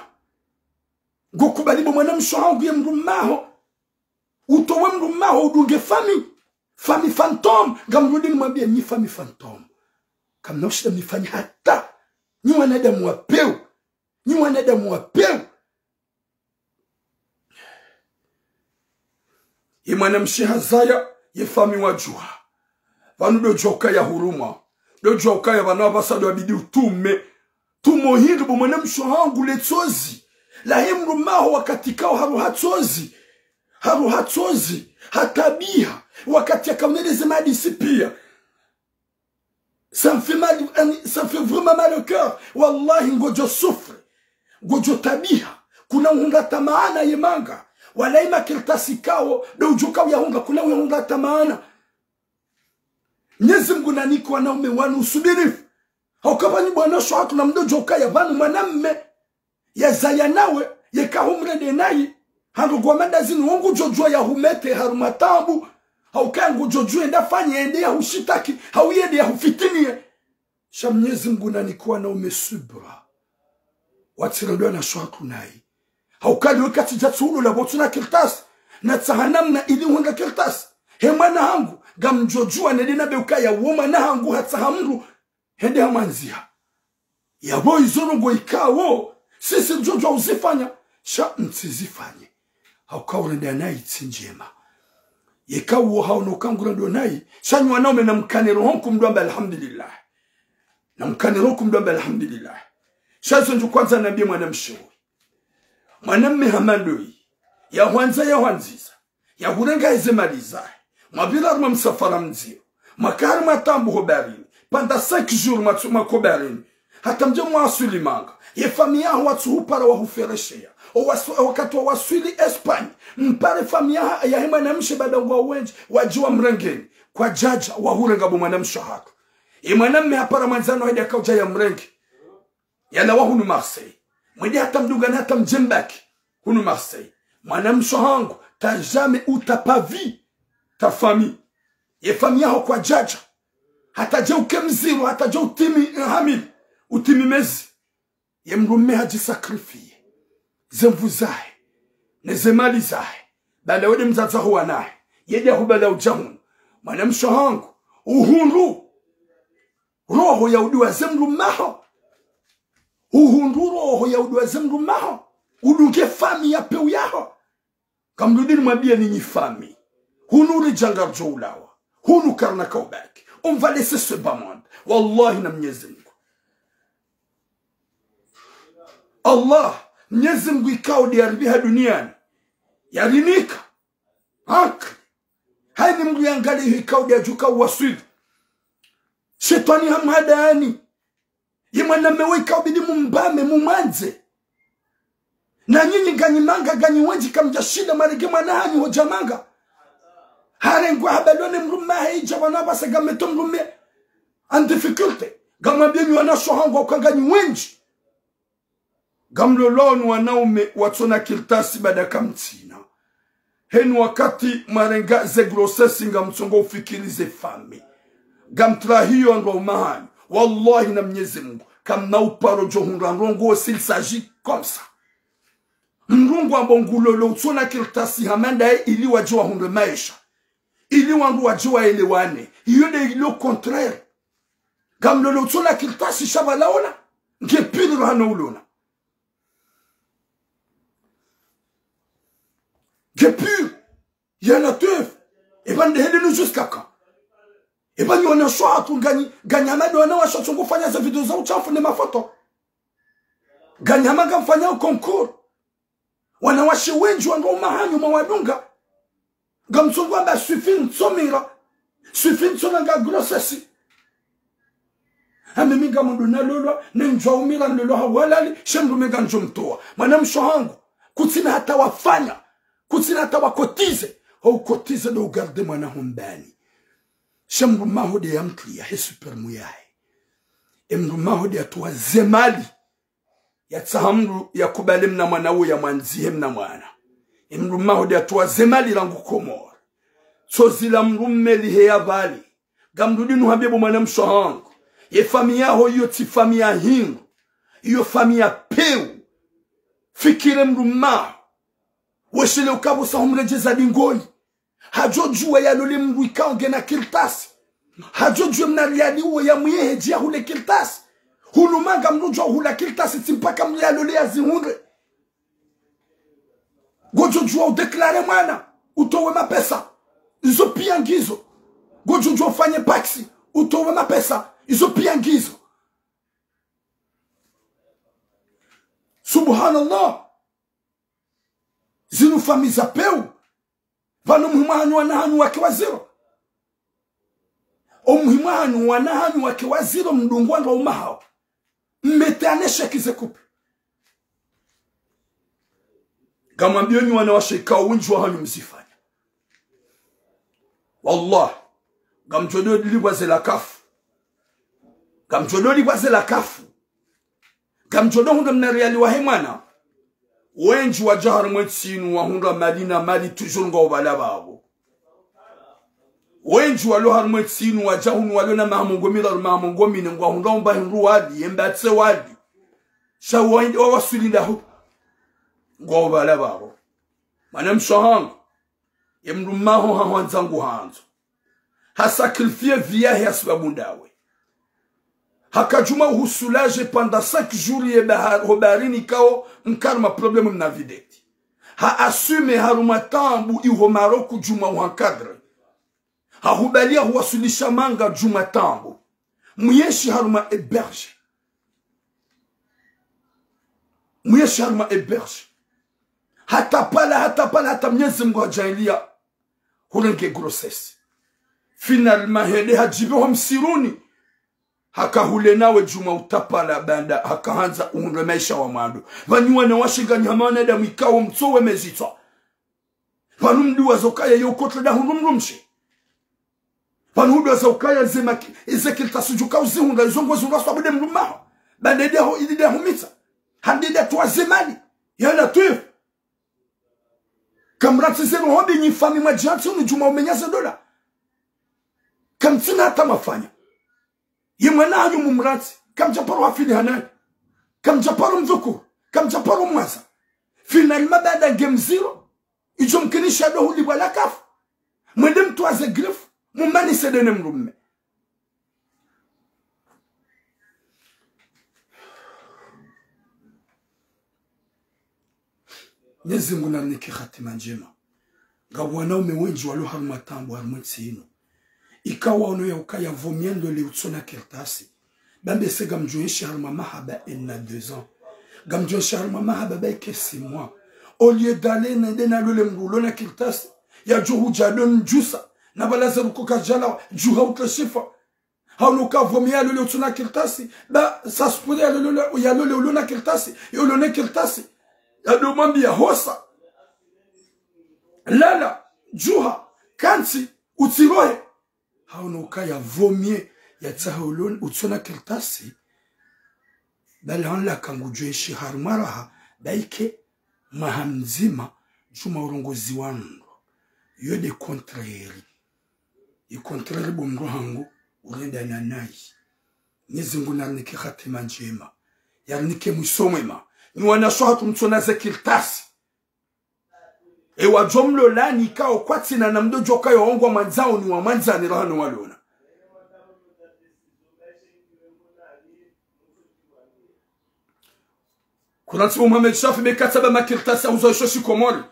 Ngokubali bo mwanamshe hangu ye mdrume haho. Utowe mdrume haho udunge fami. Fami fantôme. Ngamrudi nimwambiye nyi fami fantôme. Kamna ushinda mifanye hata. Nyi wanadamu wa peu. Nyi wanadamu wa peu. Ye mwanamshe hazaya, ye fami wajuha. Pvanu ndo djo ukaya hurumwa. Ndo djo ukaya pvanu apvasa ndo abidi utume. Tumo hindri bo mwanamshe hangu le tsozi. Lahe mdrume haho wakati kao haruha tsozi. Haruha tsozi. Hatabiha. Wakati yakauneleze madisi piya. Ça me fait mal, ça me fait vraiment mal au cœur. Wallahi, ngodjo souffre. Ngodjo tabiha. Kuna uhundra tamaana ye manga. Wala ye makartasi kao, ndo udjo kao yahundra, kuna uyahundra tamaana. Mnyezi Mngu nanike wanaume wanu usubirifu. Hauka pvanu bo wanashe hatru na mdodjo ukaya pvanu mwanamme yazaya nawe, yeka humrende nayi, handru ngwa mandazini wo ngudjo djuwa yahumete harumwa tabu, hauka ngudjo djuwa yende yafanye yende yahushitaki, hau yende yahufitiniye. Sha Mnyezi Mngu nanike wanaume subra. Watsirende wanashe hatru nayi. Hauka liwe katsidja tsuhulu la pvo tsuna kartasi, natsaha namna ili hundra kartasi. He mwana hangu, ngamdjo djuwa nende nambe ukaya wo mwana hangu hatsaha mdru, hende hamwandziha. Yapvo izo ndrongoo ikao, sisi ridjo djuwa uzifanya, sha mtsizifanye. Hauka urende nayi tsi ndjema. Yeka uwo haono uka ngurendo nayi, sha nyi wanaume namkane roho nku mdru amba alhamdulillah. Namkane roho nku mdru amba alhamdulillah. Sha izo ndjo kwandza nambiye mwanamshe woyi. Mwanamme hama ndoyi, yahwandza yahwandziza, yahurenga heze mali zahe, mwapvira harumwa msafara mdziro, mwaka harumwa tabu ho baharini, pendant cinq jours mwatsu-, mwako baharini, hata mdje mwaswili manga, ye fami yaho watsuhupara wahuferesheya, o wasu-, wakati wawaswili Espagne, mpare fami yaha-, yahe mwanamshe baada ngwao wendji, wadji wamrengeni, kwadjadja, wahurenga bo mwanamshe hatru. Ye mwanamme hapara mwandzani wahe nde yakaudja yamrenge. Yalawa hunu Marseille. Mwende hata mdungane hata mdje mbaki. Hunu Marseille. Mwanamshe hangu, t'as jamais ou t'as pas vu ta famille. Ye fami yaho kwadjadja. Hata dje uke mdziro, hata dje utimi, eh, hamili. Utimi mezi. Ye mdrumme hadjisacrifier. Ze nvu zahe. Ne ze mali zahe. Baada wende mdzadze waho wanahe. Yende yahubala udja hunu. Mwanamshe hangu. Uhundru roho ya uduwaze mdrumme haho. Uhundru roho ya uduwaze mdrumme haho. Udunge fami ya peu yaho. Kamrudi nimwambiye ninyi fami. Hunu ridja ngaridjo ulawa. Hunu karina kaubaki. On va laisser ce bas monde. Wallahi na Mnyezi Mngu. Allah, Mnyezi Mngu ikao nde yaribiha duniani. Yarinika. Haka. Hayini mdru yangaliye ikao nde yadjuka uwaswili. Shetwani hamhadani. Ye mwanamme woyi ikao bidi mumbame, mumwandze. Na nyinyi nganyi manga, nganyi wendji kamdjashinda mwarenge mwana hanyu hodja manga. Harengwa habalwa ne mdrume hahe idja pvanu apvasa ngamtso mdrume en difficulté. Ngamwambiyeni wanashe wahangu uka nganyi wendji ngamlolwao ni wanaume watsona kartasi baada kamtsina. Heni wakati mwarenga ze grossesse ngamtsongo ufikiri ze famille. Ngamtrahiyo wandru waume wahanyu. Wallahi na Mnyezi Mungu, kamna uparo djo hundra ndrongo s'il s'agit comme ça. Mdru ngwambo ngulolwa utsona kartasi hama ndaye ili wadje wahundre maesha, ili wandru wadje waelewane. Iyo nde ile au contraire. Ngamlolwa utsona kartasi sha pvala ola. Nge pire rahana ulona. Nge pire. Ya Latwif. Eba nde heli nu jusqu'à quand? Eba nyi wanashe wahatru nganyi, nganyi hama nde wanawashe watsongo ufanya ze video za uchafu ne mafoto. Nganyi hama ngamfanyao concours. Wanawashe wendji wandru waume wahanyu mwawadunga. Ngamtsongo amba swifi ntsomira. Swifi ntsona nga grossesse. Hama mi ngamdjo nalolwa, ne ndjwa umira nlolwa ha uhalali, she mdrume ngamdjo mtowa. Mwanamshe wahangu, kutsina hata wafanya, kutsina hata wacotiser. Ho ucotiser ndo ugarder mwana ho mbani. She mdrume waho nde yamtriya he sperme yahe. E mdrume waho nde yatowa ze mali. Yatsaha mdru yakubali mna mwana uwo yamwandzihe mna mwana. E mdrume waho nde yatowa ze mali rangu Komori. Tsozi la mdrume liheya pvale. Ngamrudi nuhambiye bo mwanamshe wahangu. Ye famille yaho iyo tsi famille ya hindru. Iyo famille ya pewu. Fikiri mdrume waho. Weshele uka pvo sa humredjeza dingoni. Hadjo djuwa yalole mdru ikao ngena kartasi. Hadjo djuwa mna riyali uwo yamwiye hedji yahule kartasi. Huluma ngamdjo djuwa uhula kartasi tsi mpaka mdru yalole yazihundre. Ngodjo djuwa udéclarer mwana, utowe mapesa. Izo piya ngizo. Ngodjo djuwa ufanye PACS, utowe mapesa. Izo piya ngizo. Subhanallah. Zinu famille za pewu. Pvanu muhimu wahanyu wana hanyu wake wa zéro. O muhimu wahanyu wana hanyu wake wa zéro mdungwa ndo waume wahawo. Mmetsi ane sheki ze kupi. Ngamwambiyoni wanawashe ikao wendji wahanyu mzifanya. Wallah. Ngamdjo ndo lipvwa ze la kafu. Ngamdjo ndo lipvwa ze la kafu. Ngamdjo ndo hundra mna riyali wahe mwana. Wendji wadja harumwa entsi inu wahundra mali na mali toujours ngwao pvala pvapvo. Wendji walo harumwa entsi inu wadja hunu walo na maha mengo miraru, maha mengo mine ngwahundrao mba hindru wali, yemba tse wali. Sha wende wawaswili ndahu. Ngwao pvala pvapvo. Mwanamshe wahangu. Ye mdrume waho hahwandza nguhandzo. Ha sacrifier vie yahe ha sababu ndawe. Haka djuma uhu soulager pendant cinq jours ye bahar-, ho baharini ikao mka harumwa problème mna vedette. Ha assumer harumwa taabu iho Maroc djuma uha encadrer. Hahubaliya huwaswilisha manga djuma taabu. Mwenshi harumwa héberge. Mwenshi harumwa héberge. Hata pvala, hata pvala, hata Mnyezi Mungu hadjaaliya hurenge grossesse. Finalement, hende hadjipve ho msiruni. Haka hule nawe djuma utapala baanda, haka handza uhundre maesha wa mwando. Pvanu wanawashe nganyi hama wanadamu ikao mtsowe mezitswa. Pvanu mdru waza ukaya ye ukotre nda hundru mdrumshe. Pvanu mdru waza ukaya ze maki-, ze kartasi djuka uzihundra, izo ngozihundra sababu nde mdrume waho. Baanda nde ho, ili nde ho mitsa. Handi nde yatowa ze mali. Ya Latwif. Kamrantsi ze roho mbi nyi famille mwadjantsi hunu djuma umenya ze ndola. Kamtsina hata mafanya. Ye mwana hanyu mumrantsi. Kamdja paro hafili hanayi. Kamdja paro mdhukuru. Kamdja paro mwaza. Finalement baanda nge mziro. Idjo mkinisha ndo hulipvwa la kafu. Mwende mtwaze griffe. Mumanise ndene mdrume. Mnyezi Mungu narinike hatima ndjema. Ngapvo wanaume wendji walo harumwa taabu harumwa entsi inu. Ikao ono ya ukaya vaut mieux nilole utsona kartasi. Ba mbese ngamdjo enshi harumwa mahaba ena deux ans. Ngamdjo enshi harumwa mahaba ba ike six mois. Au lieu d'aller nende nalole mdru ulona kartasi. Yadjo hudja ndo ndjusa. Na pvala ze ruko kadjalawa. Djuha utre shifa. Hauno uka vaut mieux yalole utsona kartasi. Ba ça se pourrait yalole, yalole ulona kartasi. Yolone kartasi. Yado mwambiya hosa. Lala. Djuha. Kantsi, utsirohe. Haono ukaya vaut mieux yatsahe ulo-, utsona kartasi. Bali hanla kangudjweshi harumwa raha, baike mwaha mdzima, djuma urongozi wa ndro. Yo nde contraire. Ye contraire bo mdru hangu, urenda na nayi. Mwenyezi Mungu narinike hatima ndjema. Yarinike mwiso mwema. Nyi wanashe hatru mtsona ze kartasi. Ewa djo mlolani ikao kwatsina na mdru djo kayo ongwa mwandzao ni wa mwandzani rahana walona. Kuna tsibu Mohamed Shafi me katsaba makartasi ya huziwa isho shikomori.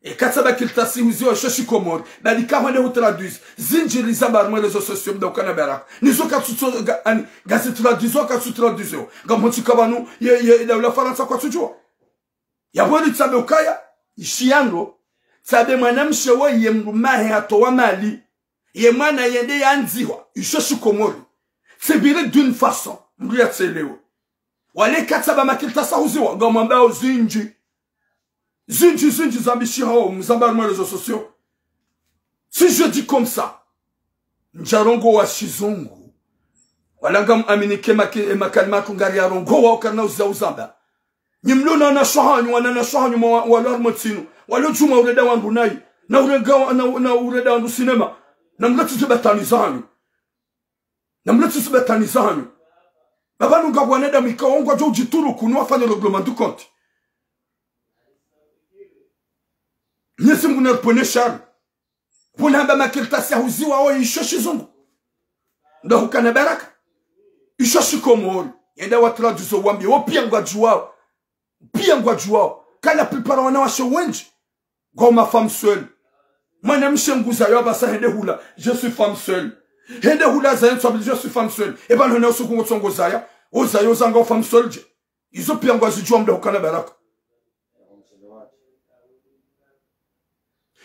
E katsaba kartasi huziwa isho shikomori. Bali kahwende hu traduise. Zindji rizamba harumwa réseaux sociaux mda ukana baraka. Nizo katsutso ga-, ani, ngazi traduise, katsu traduise. Ngamhotsi kabanu, ye, ye, daula Farantsa kwatsudjua. Yapvo ritsabe ukaya, ishiya ndro, tsabe mwanamshe wo ye mdrumahe hatowa mali, ye mwana yende yandzihwa, isho shikomori. Tsibiri d'une façon, mdru yatselewe. Wale katsaba makartasi ya huziwa, ngamwambao zindji. Zindji, zindji zambishihao, mzamba harumwa réseaux sociaux. Si je dis comme ça, ndjarongowa shizungu. Wala ngamuamini ke maki-, e makalima hatru ngariyarongowa, okarina uziya uzamba. Nyi mlona wanashe hanyu, wananashe hanyu mwa, walo harumwa ntsi inu. Walo djuma urenda wandru nayi. Na urenda wa-, na, na urenda wandru sinema. Na mlatize batwani zahanyu. Na mlatize batwani zahanyu. Baba nunga wanadamu ikao ngwadjo udjituruku, ni wafanye règlement du compte. Mwenyezi Mungu naripvwene shari. Pvo namba makartasi ya huziwa o isho shizungu. Ndo hukana baraka. Isho shikomori. Yenda wa traduise wambie, wo pia ngwadjuwao. Pia ngwadjuwao. Ka la plupart wanawashe wendji. Ngwao ma femme seule. Mwanamshe nguzayo apvasa hende hula, je suis femme seule. Hende hula zaya ntswabili, je suis femme seule. Eba none usiku ngotsongo zaya. Ozayo zanga o femme seule dje. Izo pia ngwazidjuwao mda hukana baraka.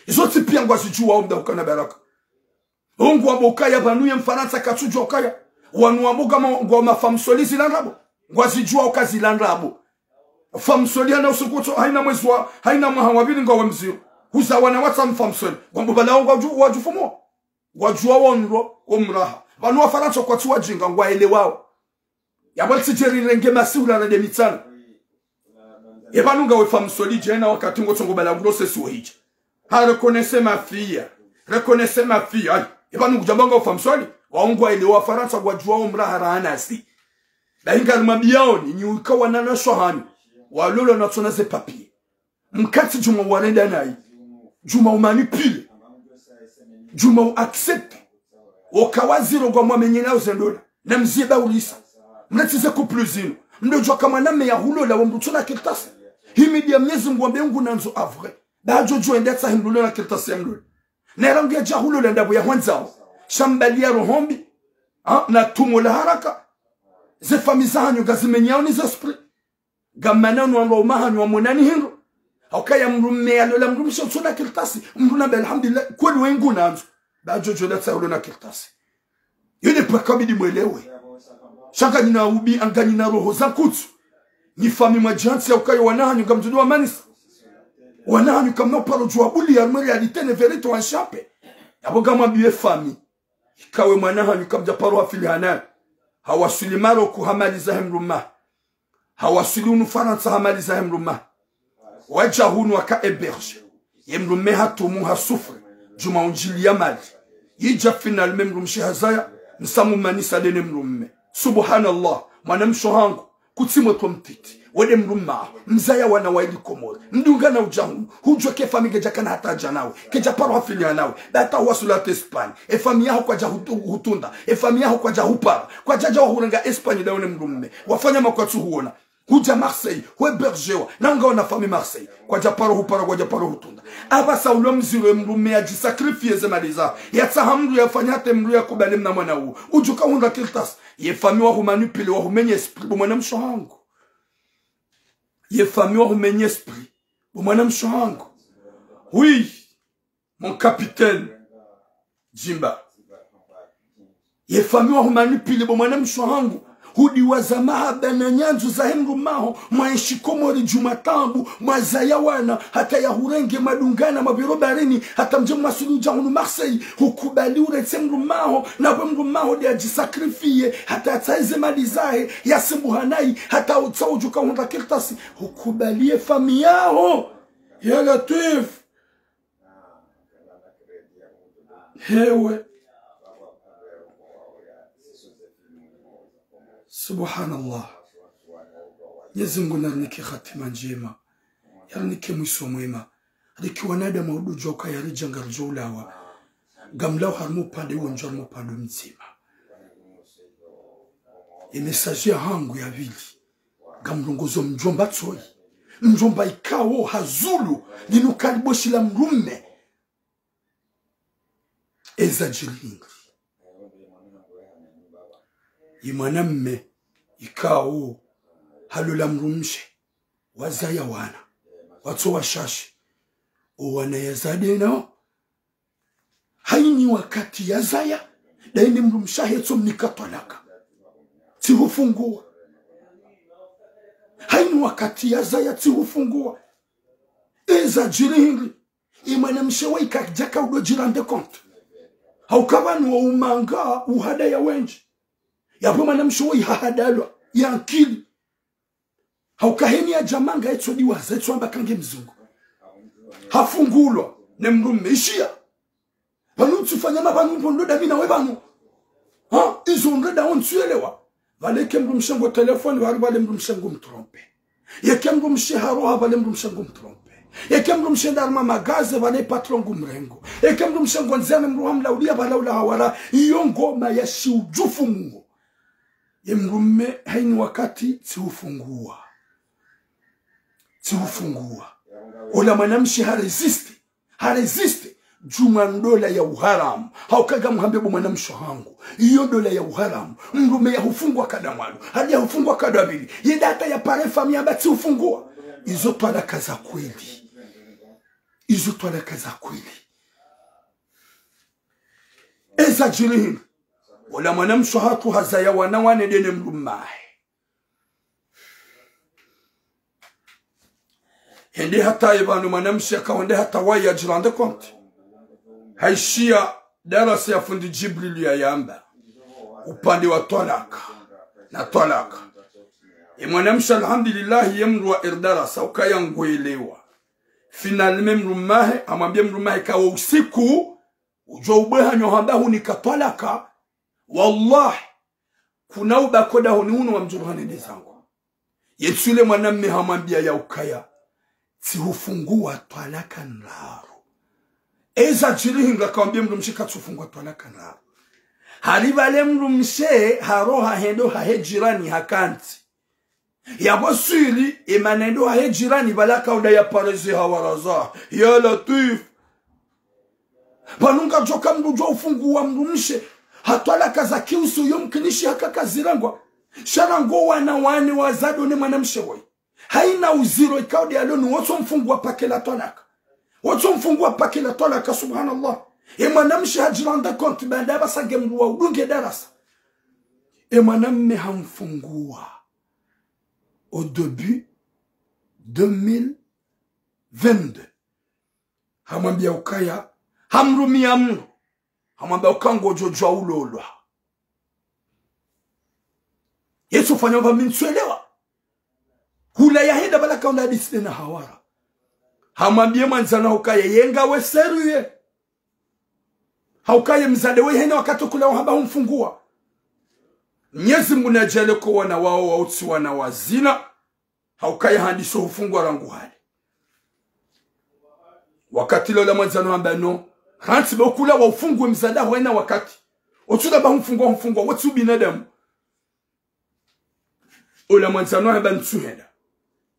Izo tsi pia ngwazidjuwao mda hukana baraka. Ngwambo ukaya pvanu ye Mfarantsa katsudjua ukaya. Wanu wambo ngama, ngwao ma femme seule zila ndrabo. Ngwazidjuwao ka zila ndrabo. Femme seule hana usiku tso, haina mwezi wa, haina mwaha wa pvili ngwawe mziro. Huza wana watsa femme seule. Ngwambo pvala ngwadju-, wadjufumua. Ngwadjuwao ndro, o mraha. Pvanu Wafarantsa kwatsi wadjinga, ngwaelewao. Yapvo litsidje rirenge masihu la rende mitsana. Eba nunga we femme seule dje na wakati ngotsongo bala grossesse wo hidja. Ha, reconnaissez ma fille. Reconnaissez ma fille. Ayi. Eba nungu djamba nga we femme seule. Wao ngwaelewa Wafarantsa ngwadjuwao mraha rahanasi. Ba inga rimwambiao ni, nyi uka wananashe hanyu. Walolwa na tsona ze papier. Mkatsi djuma warenda nayi. Djuma umanipule. Djuma uaccepte. Oka waziro ngwamwamenyena uzendola. Na mzie ba ulisa. Mlatize couple zinu. Mdodjua ka mwanamme yahulola wo mdru tsona kartasi. Himidia Mwenyezi Mungu wambe ngu nandzo a vrai. Ba djodjo ende atsahe mdru ulo na kartasi ya mlola. Na rangu yadja hulola ndapvo yahwandzao. Sha mbali ya roho mbi. Ha? Na tumo la haraka. Ze famille zahanyu ngazimenyao ni ze esprit. Ngamana no wandru wa umahanyu wamonani hindru. Haukaya mdrumme yalola mdrumshe utsona kartasi. Mdru nambe alhamdulillah, kweli we ngu nandzo. Ba djodjo ndatsahe ulo na kartasi. Yo nde pvwa kabidi mwelewe. Sha nganyina ubi, nganyina roho za nkutsu. Nyi famille mwadjantsi ya ukaya wanahanyu ngamdjudu wamanisa. Wanahanyu kamna uparo djuwa buli ya mwere ya litene verite wanshape. Yapvo ngamwambiye famille. Ikawe mwanahanyu kamdja paro hafili hanaye. Hawaswili Maroc hamaliza he mdrumme. Hawaswili hunu Farantsa hamaliza he mdrumme. Wadja hunu waka hébergé. Ye mdrumme hatumu ha souffre. Djuma undjiliya mali. Yidja finalement mdrumshe hazaya. Nsamu manisa ndene mdrumme. Subhanallah. Mwanamshe hangu. Kutsi mwe twa mtiti. Wende mdrumme. Mzaya wana wa ili Komori. Mdungana udja hunu. Hudjwe ke famille kedja kana hata dja nawe. Kedja paro hafili hanawe. Ba hata waswili hata Espagne. E famille yaho kwadja hutu-, hutunda. E famille yaho kwadja hupara. Kwadja dja wahurenga Espagne ndawe ne mdrumme. Wafanya makwatsu huona. Hudja Marseille, hu hébergéwa, na ngawe na famille Marseille. Kwadja paro hupara, kwadja paro hutunda. Apvasa ulo mziro ye mdrumme yadjisacrifié ze mali za. Yatsaha mdru yafanya hata mdru yakubali mna mwana uwo. Udjuka hundra kartasi. Ye famille wahumanipulé, wahumenye esprit, bo mwanamshe hangu. Ye famille wahumenye esprit, bo mwanamshe hangu. Oui. Mon capitaine Djimba. Ye famille wahumanipulé bo mwanamshe hangu. Hudiwaza mahaba na nyandzo zahe mdrumme waho, mwaenshi Komori djuu mwa taabu, mwazaya wana, hata yahurenge mwadungana mapviro baharini, hata mdje mwasili udja hunu Marseille, hukubali uretse mdrumme waho, na we mdrumme waho nde adjisakrifie, hata yatsahe ze mali zahe, yasimbuha nayi, hata utsaha udjuka hundra kartasi, hukubali ye famiyi yaho. Ya Latwif. Hewe. Subhanallah. Mwenyezi Mungu narinike hatima ndjema. Yarinike mwiso mwema. Riki wanadamu wudjua uka yaridja ngaridjo ulawa. Ngamlawo harumwa upande wondjo harumwa upande mdzima. Ye message yahangu ya pvili. Ngamrongozo mdjomba tsoyi. Mdjomba ikao hazulu linu kaliboshi la mdrumme. Eza djiri hindri? Ye mwanamme ikao halola mdrumshe, wazaya wana, watso washashi, owana yazade nao. Hayini wakati yazaya, ndayini mdrumshe ahe tso mnika twalaka, tsihufungua. Hayini wakati yazaya, tsihufungua. Eza djiri hindri? Ye mwanamshe woyi kadjaka udo djirendre compte. Hauka pvanu wo umanga uhadaya wendji. Yapvo mwanamshe woyi hahadalwa ye ankili. Hauka heni yadja manga etso diwaza, etso amba kange mzungu. Hafungulwa ne mdrumme, ishiya. Pvanu ntsufanya ma pvanu mpondo dami nawe pvanu. Ha, izo ndreda wo ntsuelewa. Pvale eke mdrumshe ngo téléphone, pvale, pvale mdrumshe ngu mtrompe. Yeke mdrumshe haroha, pvale mdrumshe ngu mtrompe. Yeke mdrumshe nda harumwa magaze, pvale patron ngu mrengo. Yeke mdrumshe ngo ndziani mdru hamlaulia, pvale ula hawara. Iyo ngoma ya shiudjufu mungo. Ye mdrumme hayini wakati tsihufungua. Tsihufungua. Ola mwanamshe harésisté. Harésisté. Djuu mwa ndola ya uharamu. Hauka ngamhambe bo mwanamshe hangu. Iyo ndola ya uharamu. Mdrumme yahufungua kada mwalo. Hadi yahufungua kada pvili. Yenda hata yapare famiyi amba tsihufungua. Izo twalaka za kweli. Izo twalaka za kweli. Eza djiri hindri? Ola mwanamshe hatru hazaya wana wane nde ne mdrumme wahe. Hende hata ye pvanu mwanamshe akao hende hata waye yadjirendre compte. Hayishiya darasa ya fundi Djibril yayamba. Upande wa twalaka. Na twalaka. Ye mwanamshe alhamdulillahi ye mdru wa eri darasa ukaya ngwelewa. Finalement mdrumme wahe, hamwambia mdrumme wahe ka wo usiku, udjo ubweha nyo hamba hunika twalaka. Wallahi, kuna ubaki dahoni hunu wa mdjuruha nende zangu. Yetsu ile mwanamme hamwambia ya ukaya, tsihufungua twalaka ndraru. Eza djiri hindri? Akamwambia mdrumshe katsufungua twalaka ndraru. Hari pvale mdrumshe haroha hendo hahe jirani hakantsi. Yapvo swili, ye mana hendo hahe jirani pvala kaunda ya pareze hawaraza. Ya Latwif. Pvanu ngadjoka mdru djwa ufungua mdrumshe. Ha twalaka za kiusu yo mkinishi haka kazirengwa. Sha rangu wana wane wazado ne mwanamshe woyi. Hayina uziro ikao nde yalo ni wotso mfungua paquet la twalaka. Wotso mfungua paquet la twalaka, subhanallah. Ye mwanamshe hadjirendre compte baanda yapvasa nge mdru wa udunge darasa. Ye mwanamme hamfungua. Au début deux mille vingt-deux. Hamwambia ukaya, hamrumia mdru. Hamwambia uka ngodjo djwa ulolwa. Yetsu fanya pvanu mi ntsuelewa. Hula yahenda pvala kaunda hadisi nde na hawara. Hamwambia mwandzani wahe ukaya, ye ngawe sérieux? Ha ukaya mzade we hena wakati kula wahamba humfungua. Mnyezi Mungu nadjaanlie ko wana wao wautsi wana wa zina. Ha ukaya handiso hufungua rangu hale. Wakati ula ola mwandzani wahe hamba no. Rantsi be ukula wa ufungue mzade waho hena wakati. Otsu hamba humfungua, humfungua, wotsi ubinadamu. Ola mwandzani wahe hamba ntsuhenda.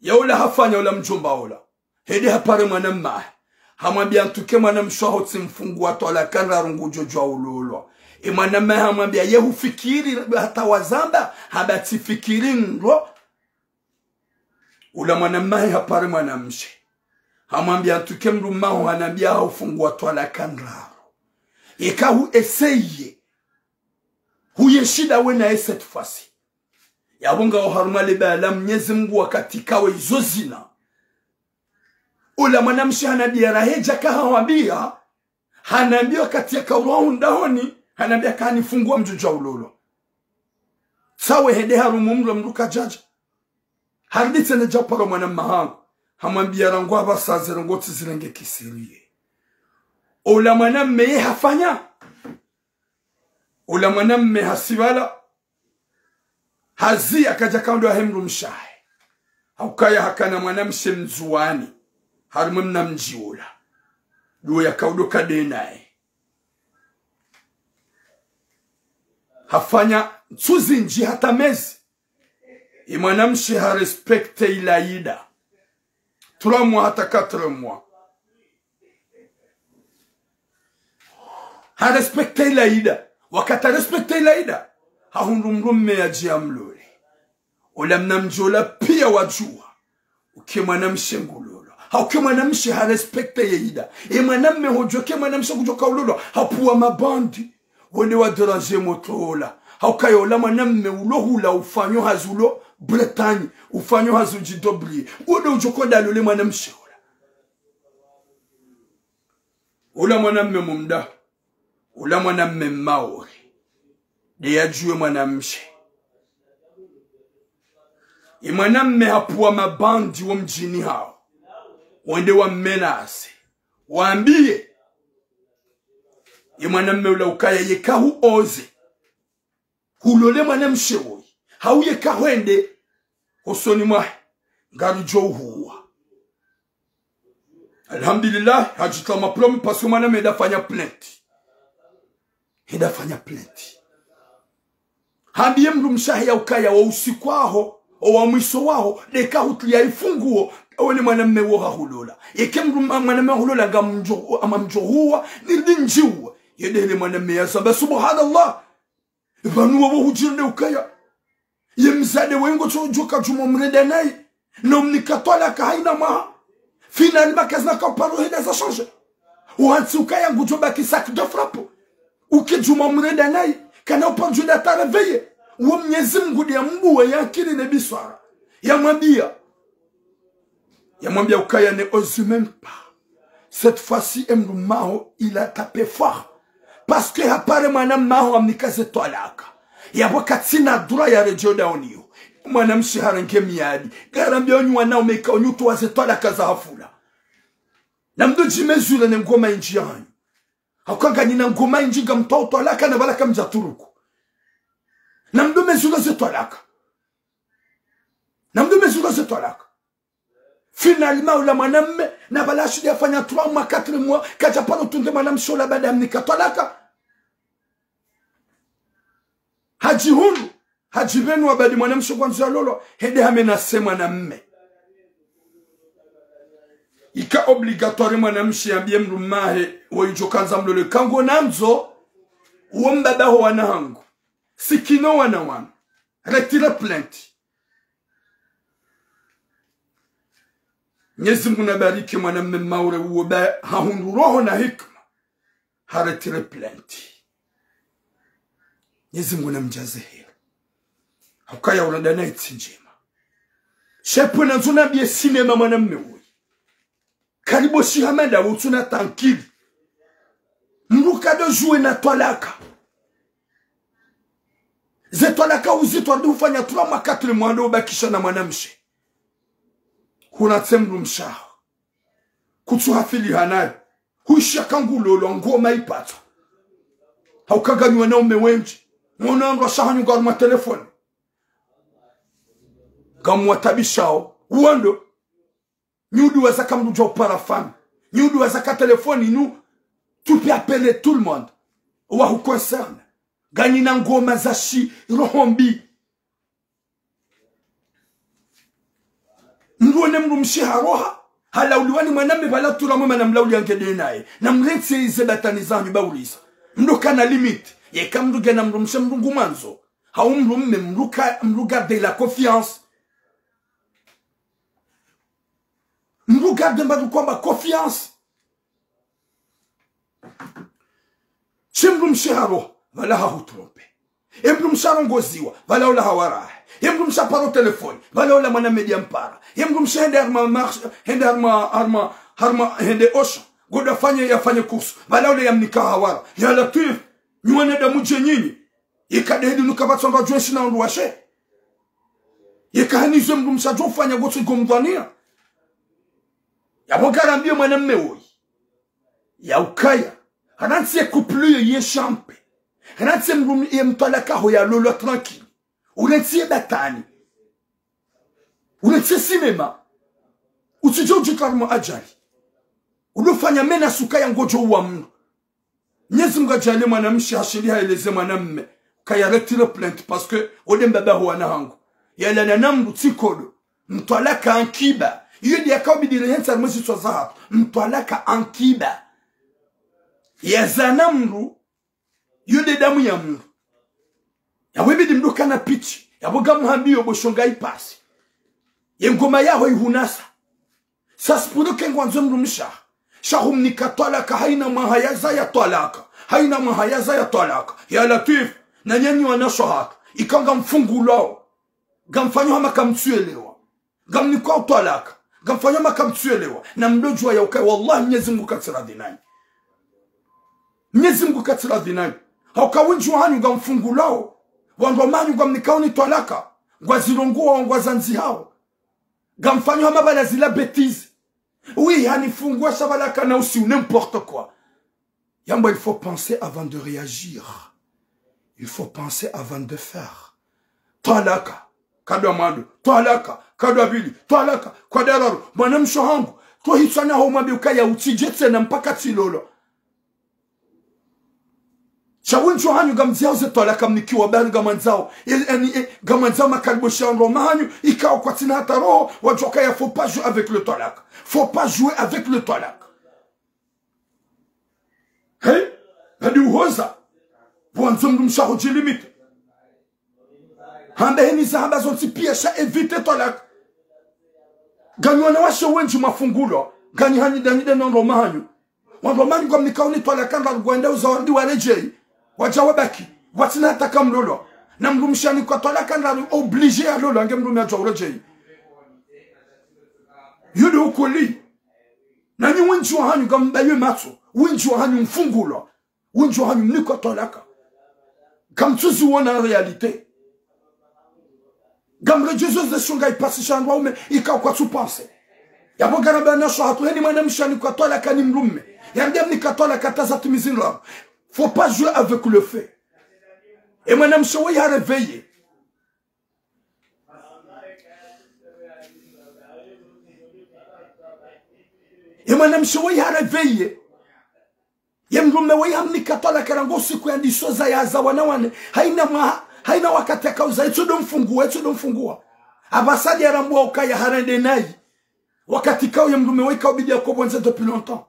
Ya ola hafanya ola mdjomba ola. Hende hapare mwanamme wahe. Hamwambia ntsuke mwanamshe waho tsimfungua twalaka ndraru ngudjo djwa ulolwa. Ye mwanamme wahe hamwambia ye hufikiri hata wazamba, hamba tsifikiri ndro. Ola mwanamme wahe hapare mwanamshe. Hamwambia ntsuke mdrumme waho hanambia hahufungua twalaka ndraru. Yeka hu essayer. Huye shinda we naye cette fois-ci. Yapvo ngawo harumwa le bala Mnyezi Mungu wakati kawe izo zina. Ola mwanamshe hanambia raha yadja kahawambia, hanambia wakati yakaulwa hundahoni, hanambia kanifungua mdjudja ulolwa. Tsawe hende harumwa mdru, mdru kadjadja. Harudi tsena dja paro mwana mahangu. Hamwambia rangu apvasa ze ndrongoo tsi zirenge kisiriye. Ola mwanamme ye hafanya. Ola mwanamme hasivala. Hazi yakadja kaundro wahe mdrumshe wahe. Haukaya hakana mwanamshe Mndzuwani. Harumwa mna mdji ula. Ndo yakaudo kade naye. Hafanya ntsu zindji hata mezi. Ye mwanamshe harespecte ila ida. Trois mois hata quatre mois. Harespecte ila ida. Wakati harespecte ila ida, hahundru mdrume yadje yamlole. Ola mna mdji ola pia wadjuwa uke mwanamshe ngulolwa. Hauke mwanamshe harespecte ye ida. Ye mwanamme hodjuwa ke mwanamshe kudjoka ulolwa, hapvuwa mabandi. Wende wadéranger motro ola. Haukaya ola mwanamme ulo hula ufanyo hazi ulo Bretagne, ufanyo hazi udjidobriye. Wende udjoka dalole mwanamshe ola. Ola mwanamme mumda. Ola mwanamme Maore. Nde yadjuwe mwanamshe. Ye mwanamme hapvuwa mabandi wo mdjini hawo. Wende wammenase. Wambiye. Ye mwanamme ula ukaya yeka hu oser. Hulole mwanamshe woyi. Hau yeka hwende. Hosoni mwahe. Ngarudjo uhuwa. Alhamdulillah, hadjitwa maplome parce que mwanamme henda fanya plainte. Henda fanya plainte. Hambiye mdrumshe wahe ya ukaya wo usiku waho, owa mwiso waho, ndeka hutria ifunguo, ewe ni mwanamme wo hahulola. Yeke mdru-, mwanamme hahulola ngamdjo, ama mdjo huwa, ni ndinjiwa. Yende hele mwanamme yazamba, subhanallah. Pvanu wowo hudjirende ukaya. Ye mdzadze wengo tso djoka djuma mrenda nayi. No mnika twalaka hayina mwaha. Finalement kazina ka uparo henda za changer. Uhantsi ukaya ngudjo baki sac de frappe. Uke djuma mrenda nayi. Kana uparo djunda ta réveiller. Wo Mnyezi Mungu nde yambuwa ye akili ne biswara. Yamwambia. Yamwambia ukaya ne ose même pas. Cette fois-ci, emdrume waho, il a tapé fort. Parce que hapare mwanamme waho hamnika ze twalaka. Yapvo katsina droit ya redjeyi dahoni yo. Mwanamshe harenge miadi. Ngarambia onyi wanaume ika onyi utowa ze twalaka za hafula. Namdo dji mesurer ne ngoma indji yahanyu. Hauka nganyina ngoma indji ngamtowa twalaka na pvala kamdja turuku. Namdo mesurer ze twalaka. Namdo mesurer ze twalaka. Finalement, ola mwanamme, na pvala hashindi yafanya trois mois, quatre mois, kadja paro tunde mwanamshe ola baada ya mnika twalaka. Hadjihundru, hadjipvenua baada mwanamshe kwandzo yalolwa, hende hamenase mwanamme. Ika obligatoire mwanamshe yambiye mdrume wahe, woyi djo kandza mlole kango nandzo, uwo mbaba ho wana hangu. Sikino wana wanu. Retire plainte. Mnyezi Mungu nabariki mwanamme Maore uwo ba hahundru roho na hikma. Haretire plainte. Mnyezi Mungu namdjaze heri. Haukaya uranda nayi tsi ndjema. Shepvo nandzo nambiye sinema mwanamme woyi. Karibu shihamanda utsuna tankili. Mdru kado jouer na twalaka. Ze twalaka uzitwa ndi ufanya trois mois, quatre mois ndo ubakisha na mwanamshe. Huna tse mdrumshe waho. Kutsu hafili hanayo. Huisha kangulolwa ngoma ipatwa. Hauka nganyi wanaume wendji. Mwana wandru washahanyu ngaruma telefoni. Ngamwatabishao. Uwando. Nyi uduwaza ka mdru dja upara fami. Nyi uduwaza ka telefoni nu, tu peux appeler tout le monde. Wa hu concerne. Nganyina ngoma za shi roho mbi. Mdru wone mdrumshe haroha, halauliwa ni mwanamme pvala tura mwema na mlauli yangede naye. Na mrentsi ze batani zanyu baulisa. Mdru kana limite. Yeka mdru ngena mdrumshe mdru ngu mwandzo. Hau mdrumme mdru ka, mdru garde la confiance. Mdru garde mba kwamba confiance. Shi mdrumshe haroha, pvala hahu tromper. E mdrumshe harongoziwa, pvala ola hawarahe. Ye mdrumshe hapara o telefoni, pvala ula mwanamme nde yampara. Ye mdrumshe hende harumwa marché, hende harumwa, harumwa, harumwa, hende Auchan. Ngodo afanye, yafanye course. Pvala ule yamnika hawara. Ya Latwif, nyi wanadamu dje nyinyi. Yeka ndeheli nuka pvatsi wandru wadjuwe ntsi na wandru washe. Yeka hanizwe mdrumshe adjo ufanya ngotsi gomdhwania. Yapvo ngarambiyo mwanamme woyi. Ya ukaya. Hanantsi ye couple yo ye champe. Hanantsi ye mdrumme ye mtwalaka ho yalolwa tranquille. Urentsi ye batani. Urentsi ye cinéma. Utsidje udjitware mwa ajali. Udo fanya menace ukaya ngodjo uwa mdru. Mnyezi Mngu adjaanlie mwanamshe hashindi haeleze mwanamme. Kaya retire plainte parce que wo nde mbaba ho wana hangu. Yalana na mdru tsi nkodo. Mtwalaka ankiba. Iyo nde yakaubidi rehentsi harimwa ze zitswa zahatru. Mtwalaka ankiba. Yazana mdru. Iyo nde damu ya mdru. Yapvo ibidi mdru kana pitsi. Yapvo ngamuhambiyo bo shonga ipasi. Ye ngoma yaho ihunasa. Ça se pourrait que ngwandzo mdrumshe. Sha humnika twalaka, haina mwaha yazaya twalaka. Haina mwaha yazaya twalaka. Ya Latwif, na nyi wanashe hatru. Ika ngamfungulwao. Ngamfanyo hama kamtsuelewa. Ngamnikao twalaka. Ngamfanyo hama kamtsuelewa. Na mdodjuwa ya ukaya, wallahi, Mnyezi Mngu katsi radhi nanyi. Mnyezi Mngu katsi radhi nanyi. Hauka wendji wahanyu ngamfungulwao. Wandru wahanyu ngamnikao ni twalaka. Ngwazilongoao, ngwazandzihao. Ngamfanyo hama pvala zila bêtise. Oui, hanifungua sha pvala kana usiu, n'importe quoi. Yamba, il faut penser avant de réagir. Il faut penser avant de faire. Twalaka, kadwa mwando. Twalaka, kadwa pvili. Twalaka, kadwa raru. Mwanamshe hangu. Twohitswa na ho mwambe ukaya utsidje tsena mpaka tsilolwa. Sha wendji wahanyu ngamdzihao ze twalaka mnikiwa bari ngamwandzao. E, yani, e, ngamwandzao makalibosha ndro mahanyu, ikao kwatsina hata roho, wadjuwa ukaya faut pas jouer avec le twalaka. Faut pas jouer avec le twalaka. Hey, hadi uhoza. Pvwandzo mdrumshe aho djilimite. Hamba heni za hamba zontsi pia sha éviter twalaka. Nganyi wanawashe wendji mafungulwa. Nganyi hanyi danyi de na ndro mahanyu. Wandru wahanyu ngamnikao ni twalaka ndraru ngwende uza wandi waredjeyi. Wadja wabaki. Watsina hata kamlolwa. Na mdrumshe hanikwa twalaka ndraru obligé yalolwa nge mdrume adjuwa uredjeyi. Iyo nde ukweli. Na nyi wendji wahanyu ngambayo matso. Wendji wahanyu mfungulwa. Wendji wahanyu mnikwa twalaka. Kamtsuziwona en réalité. Ngamredjezo ze shonga ipasi sha wandru waume ikao kwatsu penser. Yapvo ngaramba wanashe hatru heni mwanamshe hanikwa twalaka ni mdrume. Yamdja mnika twalaka tazatimizi ndraru. Faut pas jouer avec le feu. E mwanamshe woyi haréveillé. E mwanamshe woyi haréveillé. Ye mdrume woyi hamnika twalaka rangu usiku yandiso zaya haza wana wane. Haina mwaha, haina wakati yakao uzaya, itsudo mfungua, itsudo mfungua. Apvasa nde yarambwa ukaya harende nayi. Wakati ikao ye mdrume woyi ikao bidi yakopvondze depuis longtemps.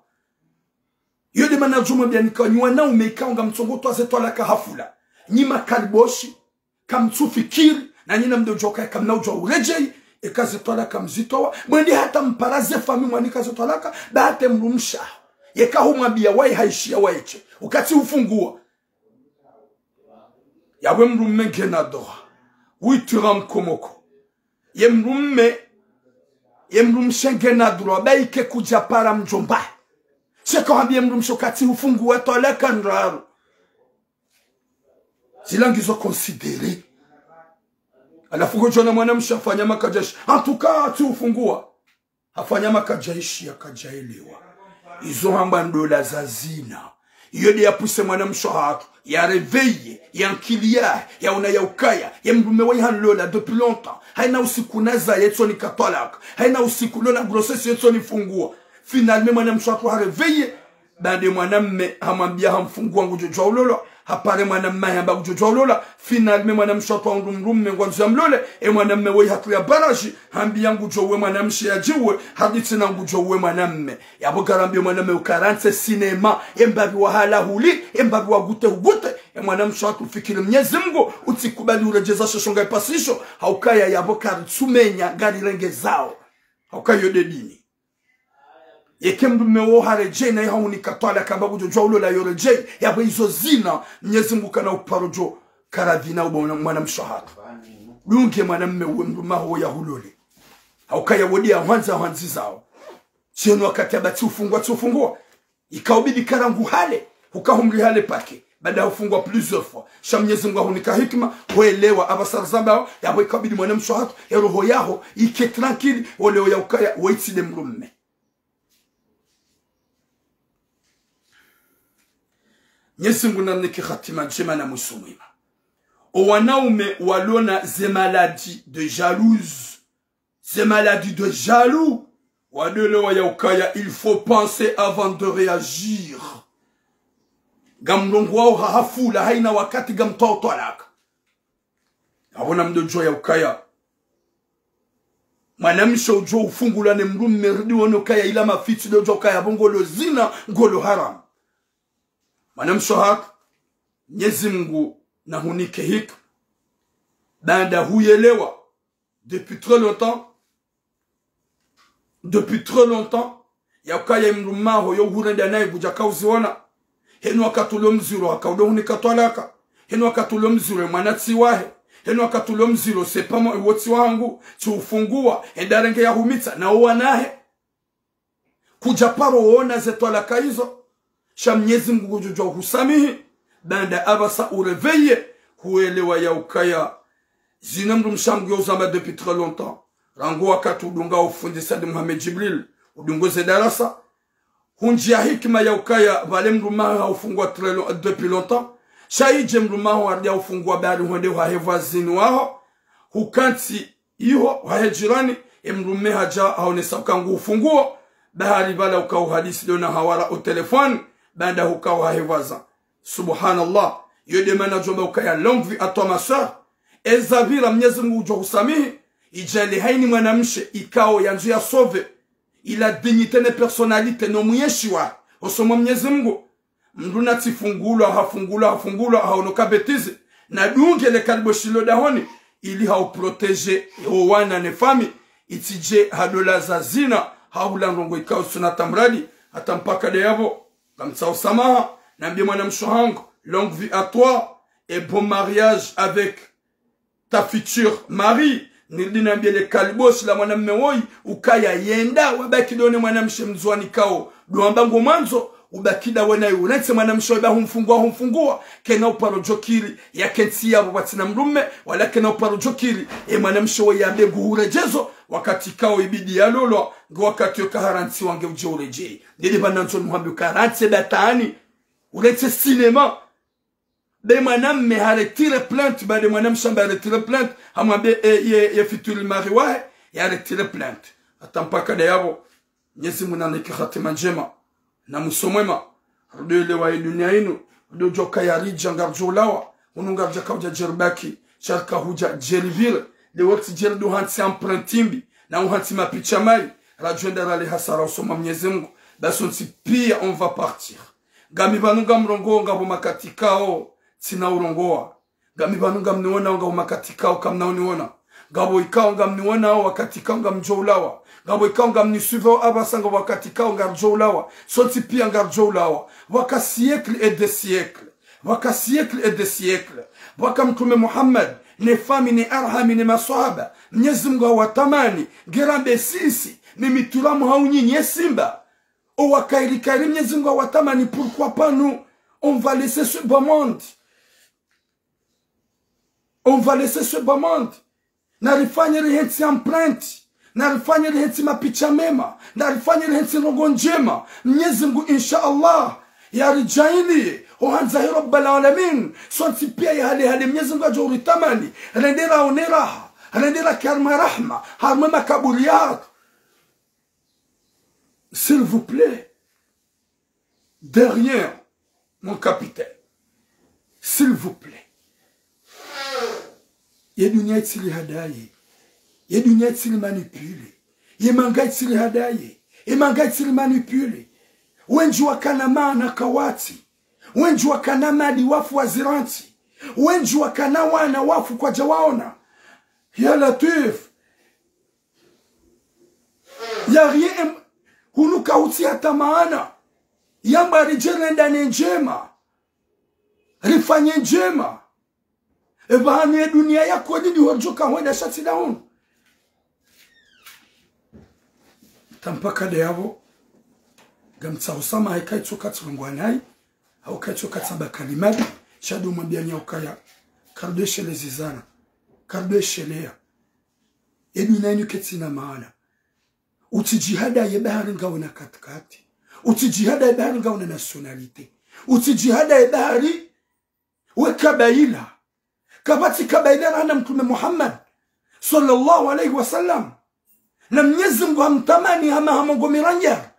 Iyo nde mana djumwa biya nikao nyi wanaume ikao ngamtsongo twaze twalaka hafula. Nyi makaliboshi. Kamtsufikiri, na nyi na mdodjuwa ukaya kamna udjuwa uredjeyi, eka ze twalaka mzitowa, mwendi hata mpara ze famiyi mwanika ze twalaka, ba hata mdrumshe. Yeka humwambiya waye haishiya waye she. Uka tsihufungua. Yapvo mdrume ngena droit. Witira mkomoko. Ye mdrume, ye mdrumshe ngena droit, ba ike kudja para mdjomba. Sheka hambiye mdrumshe uka tsihufungua twalaka ndraru. Zila ngizo considéré. Halafu ngodjo ona mwanamshe hafanya makadjashi. En tout cas, tsihufungua. Hafanya makadjashi yakadjaelewa. Izo hamba ndola za zina. Iyo nde yapvuse mwanamshe hatru. Yaréveillé, yankili yahe, yaona ya ukaya. Ye mdrume woyi hanlola depuis longtemps. Haina usiku nazaye tsonika twalaka. Haina usiku lola grossesse tsonifungua. Finalement mwanamshe hatru haréveillé. Ba nde mwanamme hamwambiya hamfungua ngudjodjuwa ulolwa, hapare mwanamme hamba ngudjodjuwa ulolwa, finalement mwanamshe hatru hahundru mdrume ngwandzo yamlole, e mwanamme woyi hatru ya baraji, hambiya ngudjo uwe mwanamshe yadjiwe, hadisi na ngudjo uwe mwanamme. Yapvo ngarambiyo mwanamme uka rantsi cinéma, e mbapvi wahala huli, e mbapvi wagute hugute, e mwanamshe hatru fikiri Mnyezi Mngu, utsikubali uredjeza she shonga ipasi sho, haukaya yapvo karitsumenya ngarirengezao. Haukaya iyo nde dini. Yeke mdrume wo haredjeyi naye hahunika twalaka hamba ngudjodjuwa ulola yoredjeyi. Yapvo izo zina, Mnyezi Mngu kana uparo djo karadhi na ubo mwana, mwanamshe hatru. Dunge mwanamme we mdrumme waho ya hulole. Haukaya wodi ya hwandza hwandzizao. Tsi eno wakati amba tsi ufungwa, tsi ufungwa. Ikaubidi karangu hale. Hukahumri hale pake. Baada hufungwa plusieurs fois. Sha Mnyezi Mngu ahunika hikima. Hwelewa amba sara zambao. Yapvo ikaubidi mwanamshe hatru. Ye roho yaho. Ike tranquille. Olewo ya ukaya. Waitsi nde mdrumme. Mnyezi Mngu namnike hatima ndjema na mwiso mwema. Owanaume walona ze maladie de jalouse, ze maladie de jaloux, wadelewa ya ukaya, il faut penser avant de réagir. Ngamrongowao ha hafula, haina wakati ngamtoao twalaka. Apvo namdodjuwa ya ukaya mwanamshe udjo ufungulwa ne mdrumme, rudi wono ukaya ila mafitsi dodjuwa ukaya pvo ngolo zina, ngolo haramu. Mwanamshe hatru, Mnyezi Mngu nahunike hikima. Baanda huyelewa, depuis très longtemps, depuis très longtemps, ya ukaya mdrumme waho yo hurenda naye kudja kauziona. Heno wakati ulo mdziro hakaudo hunika twalaka. Heno wakati ulo mdziro mwana tsi wahe. Heno wakati ulo mdziro c'est pas moi, wo tsi wangu, tsi ufungua, enda renge ya humitsa, na uwanahe. Kudja paro wona ze twalaka izo. Sha Mnyezi Mngu ngudjodjuwa uhusamihi. Baanda apvasa uréveiller, huelewa ya ukaya zina mdrumshe wangu yo uzamba depuis très longtemps. Rangu wakati udunga ufundi Said Mohamed Djibril, udungo ze darasa. Hundjiya hikima ya ukaya pvale mdrumme waho haufungwa très long-, depuis longtemps. Sha idje mdrumme waho harudi haufungua bari hwende hahe voisine waho. Hukantsi iho hahe jirani, e mdrumme hadja haonesa uka ngu ufungua, bahari pvala uka uhadisi dona hawara o téléphone, baanda huka hahe voisin. Subhanallah. Yo nde mana djomba ukaya longue vie à toi ma sœur. Eza pvira Mnyezi Mngu udjo husamihi, idjali haini mwanamshe ikao yandzo ya sauver ila dignité ne personnalité no mweshi wahe. Osoni mwa Mnyezi Mngu. Mdru na tsi fungulwa, hafungulwa, hafungulwa, haono ka bêtise. Na dunge le kaliboshi lo dahoni, ili hau protéger, o wana ne famille, itsidje hadola za zina, hahula ndrongo ikao suna tamradi, hata mpaka nde yapvo, ngamtsao samaha, nambie mwanamshe hangu, longue vie à toi, et bon mariage avec ta future mari, nirudi nambie le kaliboshi la mwanamme woyi, ukaya yenda, wabaki done mwanamshe mdzuwani kao, ndo amba ngo mwandzo, ubaki ndawe naye, urantsi mwanamshe woyi ba humfungua, humfungua, kena uparo djokiri, yakentsi yapvo pvatsina mdrumme, wala kena uparo djokiri, e mwanamshe woyi yambe ngu huredjezo, wakati kao ibidi yalolwa, nge wakati yo kaharantsiwa nge udje uredjeyi. Ndili pvanu nandzo nuhambi ukarantsi batani, urantsi cinéma, be mwanamme ha retire plainte, ba nde mwanamshe amba retire plainte, hamwambe, e, ye, ye futur mari wahe, ya retire plainte. Hata mpaka nde yapvo, Mnyezi Mngu nanike hatima ndjema, na mwiso mwema, rudi elewa ye dunia inu, rudi udjuwa ukaya ridja ngaridjo ulawa, hunu ngaridja kaudja djeribaki, sha rika hudja djeripvire, le wakati djeri ndo uhantsi empreinte mbi, na uhantsi mapicha mayi, radjo enda rale hasara osoni mwa Mnyezi Mngu, ba sontsi pia on va partir. Ngami pvanu ngamrongowao ngapvo makati kao tsina urongowa. Ngami pvanu ngamniwonao ngapvo makati kao kamna uniwona. Ngapvo ikao ngamniwonao wakati kao ngamdjo ulawa. Ngapvo ikao ngamnisuivre apvasa ngapvo wakati kao ngaridjo ulawa. Sontsi pia ngaridjo ulawa. Pvwaka siècles et des siècles. Pvwaka siècles et des siècles. Pvwaka Mtrume Muhammad, ne famille, ne arhami, ne maswahaba. Mnyezi Mngu hawatamani, ngerambe sisi, ne mituramu hau nyinyi ye simba. O wakairi kairi Mnyezi Mngu hawatamani, pourquoi pas nous? On va laisser ce bas monde. On va laisser ce bas monde. Na rifanye rihentsi empreinte. Na rifanye rihentsi mapicha mema. Na rifanye rihentsi ndrongo ndjema. Mnyezi Mngu, insha Allah, yaridjaanliye ohandza he Rabbal Alamin. Sontsi pia ye hale hale Mnyezi Mngu yadjo uritamani. Rende raone raha. Rende rake harumwa rahma. Harumwa makaburi yahatru. S'il vous plaît. De rien, mon capitaine. S'il vous plaît. Ye dunia itsi rihadaye. Ye dunia itsi rimanipuler. Ye manga itsi rihadaye. Ye manga itsi rimanipuler. Wendji wakana maana kawatsi. Wendji wakana mali wafu wazirantsi. Wendji wakana wana wafu kwadjawaona. Ya Latwif. Ya rien em-, hunu kautsi hata maana. Yamba ridje rendane ndjema. Rifanye ndjema. Eba hanu ye dunia ya kweli ni hodjo ka hwenda shatsi da hunu. Tampaka de yapvo, ngamtsaho swamaha eka itsoka tsilongwa nayi, hau eka itsoka tsamba kalima mbi, sha ndo mwambiya nyi ukaya, kardo eshelea zizana, kardo eshelea. Ye dunia inu ketsina maana. Utsidjihadaye bahari ngawe na katikati. Utsidjihadaye bahari ngawe na nationalité. Utsidjihadaye bahari we kabaila. Kapvatsi kabaila rahana Mtrume Muhammad, swallallahu alayhi wa sallam. Na Mnyezi Mngu hamtamani hama ha mongo mirandja.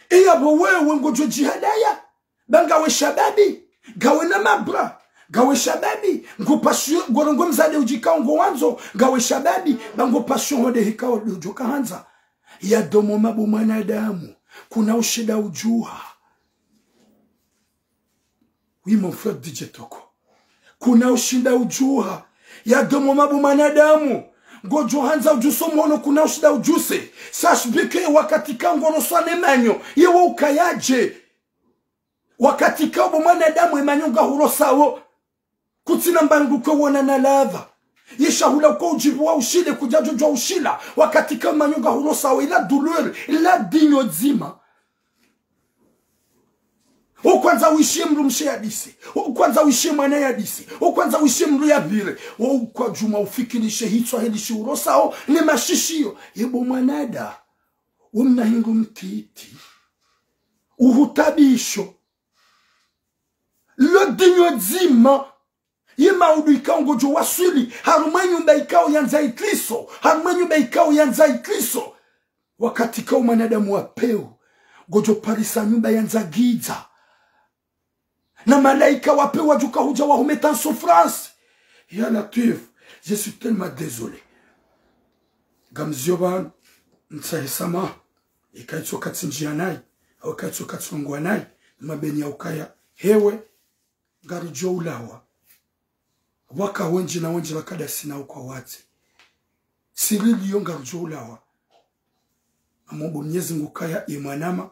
Iyapvo wewe ngodjo djihadaya, ba ngawe shababi, ngawe na mabra, ngawe shababi, ngopasho, ngorongoa mzade udjikao ngowandzo, ngawe shababi, ba ngopasho hode hikao udjo kahandza. Ya domo mabu mwanadamu, kuna ushinda udjuha. Oui, mon frère D J Toko. Kuna ushinda udjuha. Ya domo mabu mwanadamu, ngodjo handza udjuse mhono, kuna ushinda udjuse. Sache bien que wakati ka ngoroswa ne manyo, yewe ukayadje. Wakati ka bo mwanadamu e manyo ngahurosao, kutsina mba nduko wona na ladha. Ye shahula uko udjibu wa ushile kudjadjo djwa ushila. Wakati ka manyo ngahurosao, ila douleur, ila dinyo dzima. Ukwandza wishiye mdrumshe yadise. Ukwandza wishiye mwana yadise. Ukwandza wishiye mdru yapvire. Wo ukwadjuma ufikirishe hitswa heli shihurosao ne mashishiyo. Ye bo mwanada, umna hindru mtiti. Uhutabisho. Lo dinyo dzima. Ye maudu ikao ngodjo waswili harumwa nyumba ikao yandza ikriso, harumwa nyumba ikao yandza ikriso. Wakati kao mwanadamu wa peu, ngodjo parisa nyumba yandza gidza. Na malaika wa peu wadjuka hudja wahumeta en souffrance. Ya Latwif, je suis tellement désolé. Ngamzio pvanu, ntsahe swamaha, eka itsoka tsindjiya nayi, hau eka itsoka tsilongwa nayi, mabeni ya ukaya, hewe, ngaridjo ulawa. Waka wendji na wendji wakadasina ukwa watsi. Sirili yo ngaridjo ulawa. Amombo Mnyezi Mngu kaya ye mwanama,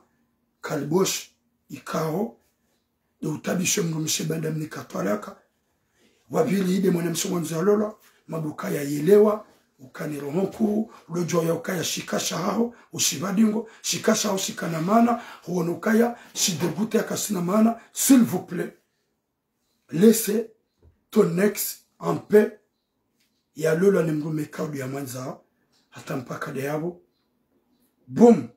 kalbosh, ikao, de utabishe mdrumshe ba nda mnika twalaka. Wapvili ide mwanamshe ngwandzo yalolwa, mabu kaya yelewa, ukane roho nkuu, lodjo ya ukaya shika shahaho, ushipva dingo, shika shaho shikana maana, huono ukaya, shidegute ya kasina maana, s'il vous plaît. Laisse ton ex en paix. Yalolwa ne mdrume kaudu ya mwandza, hata mpaka de yapvo. Boum,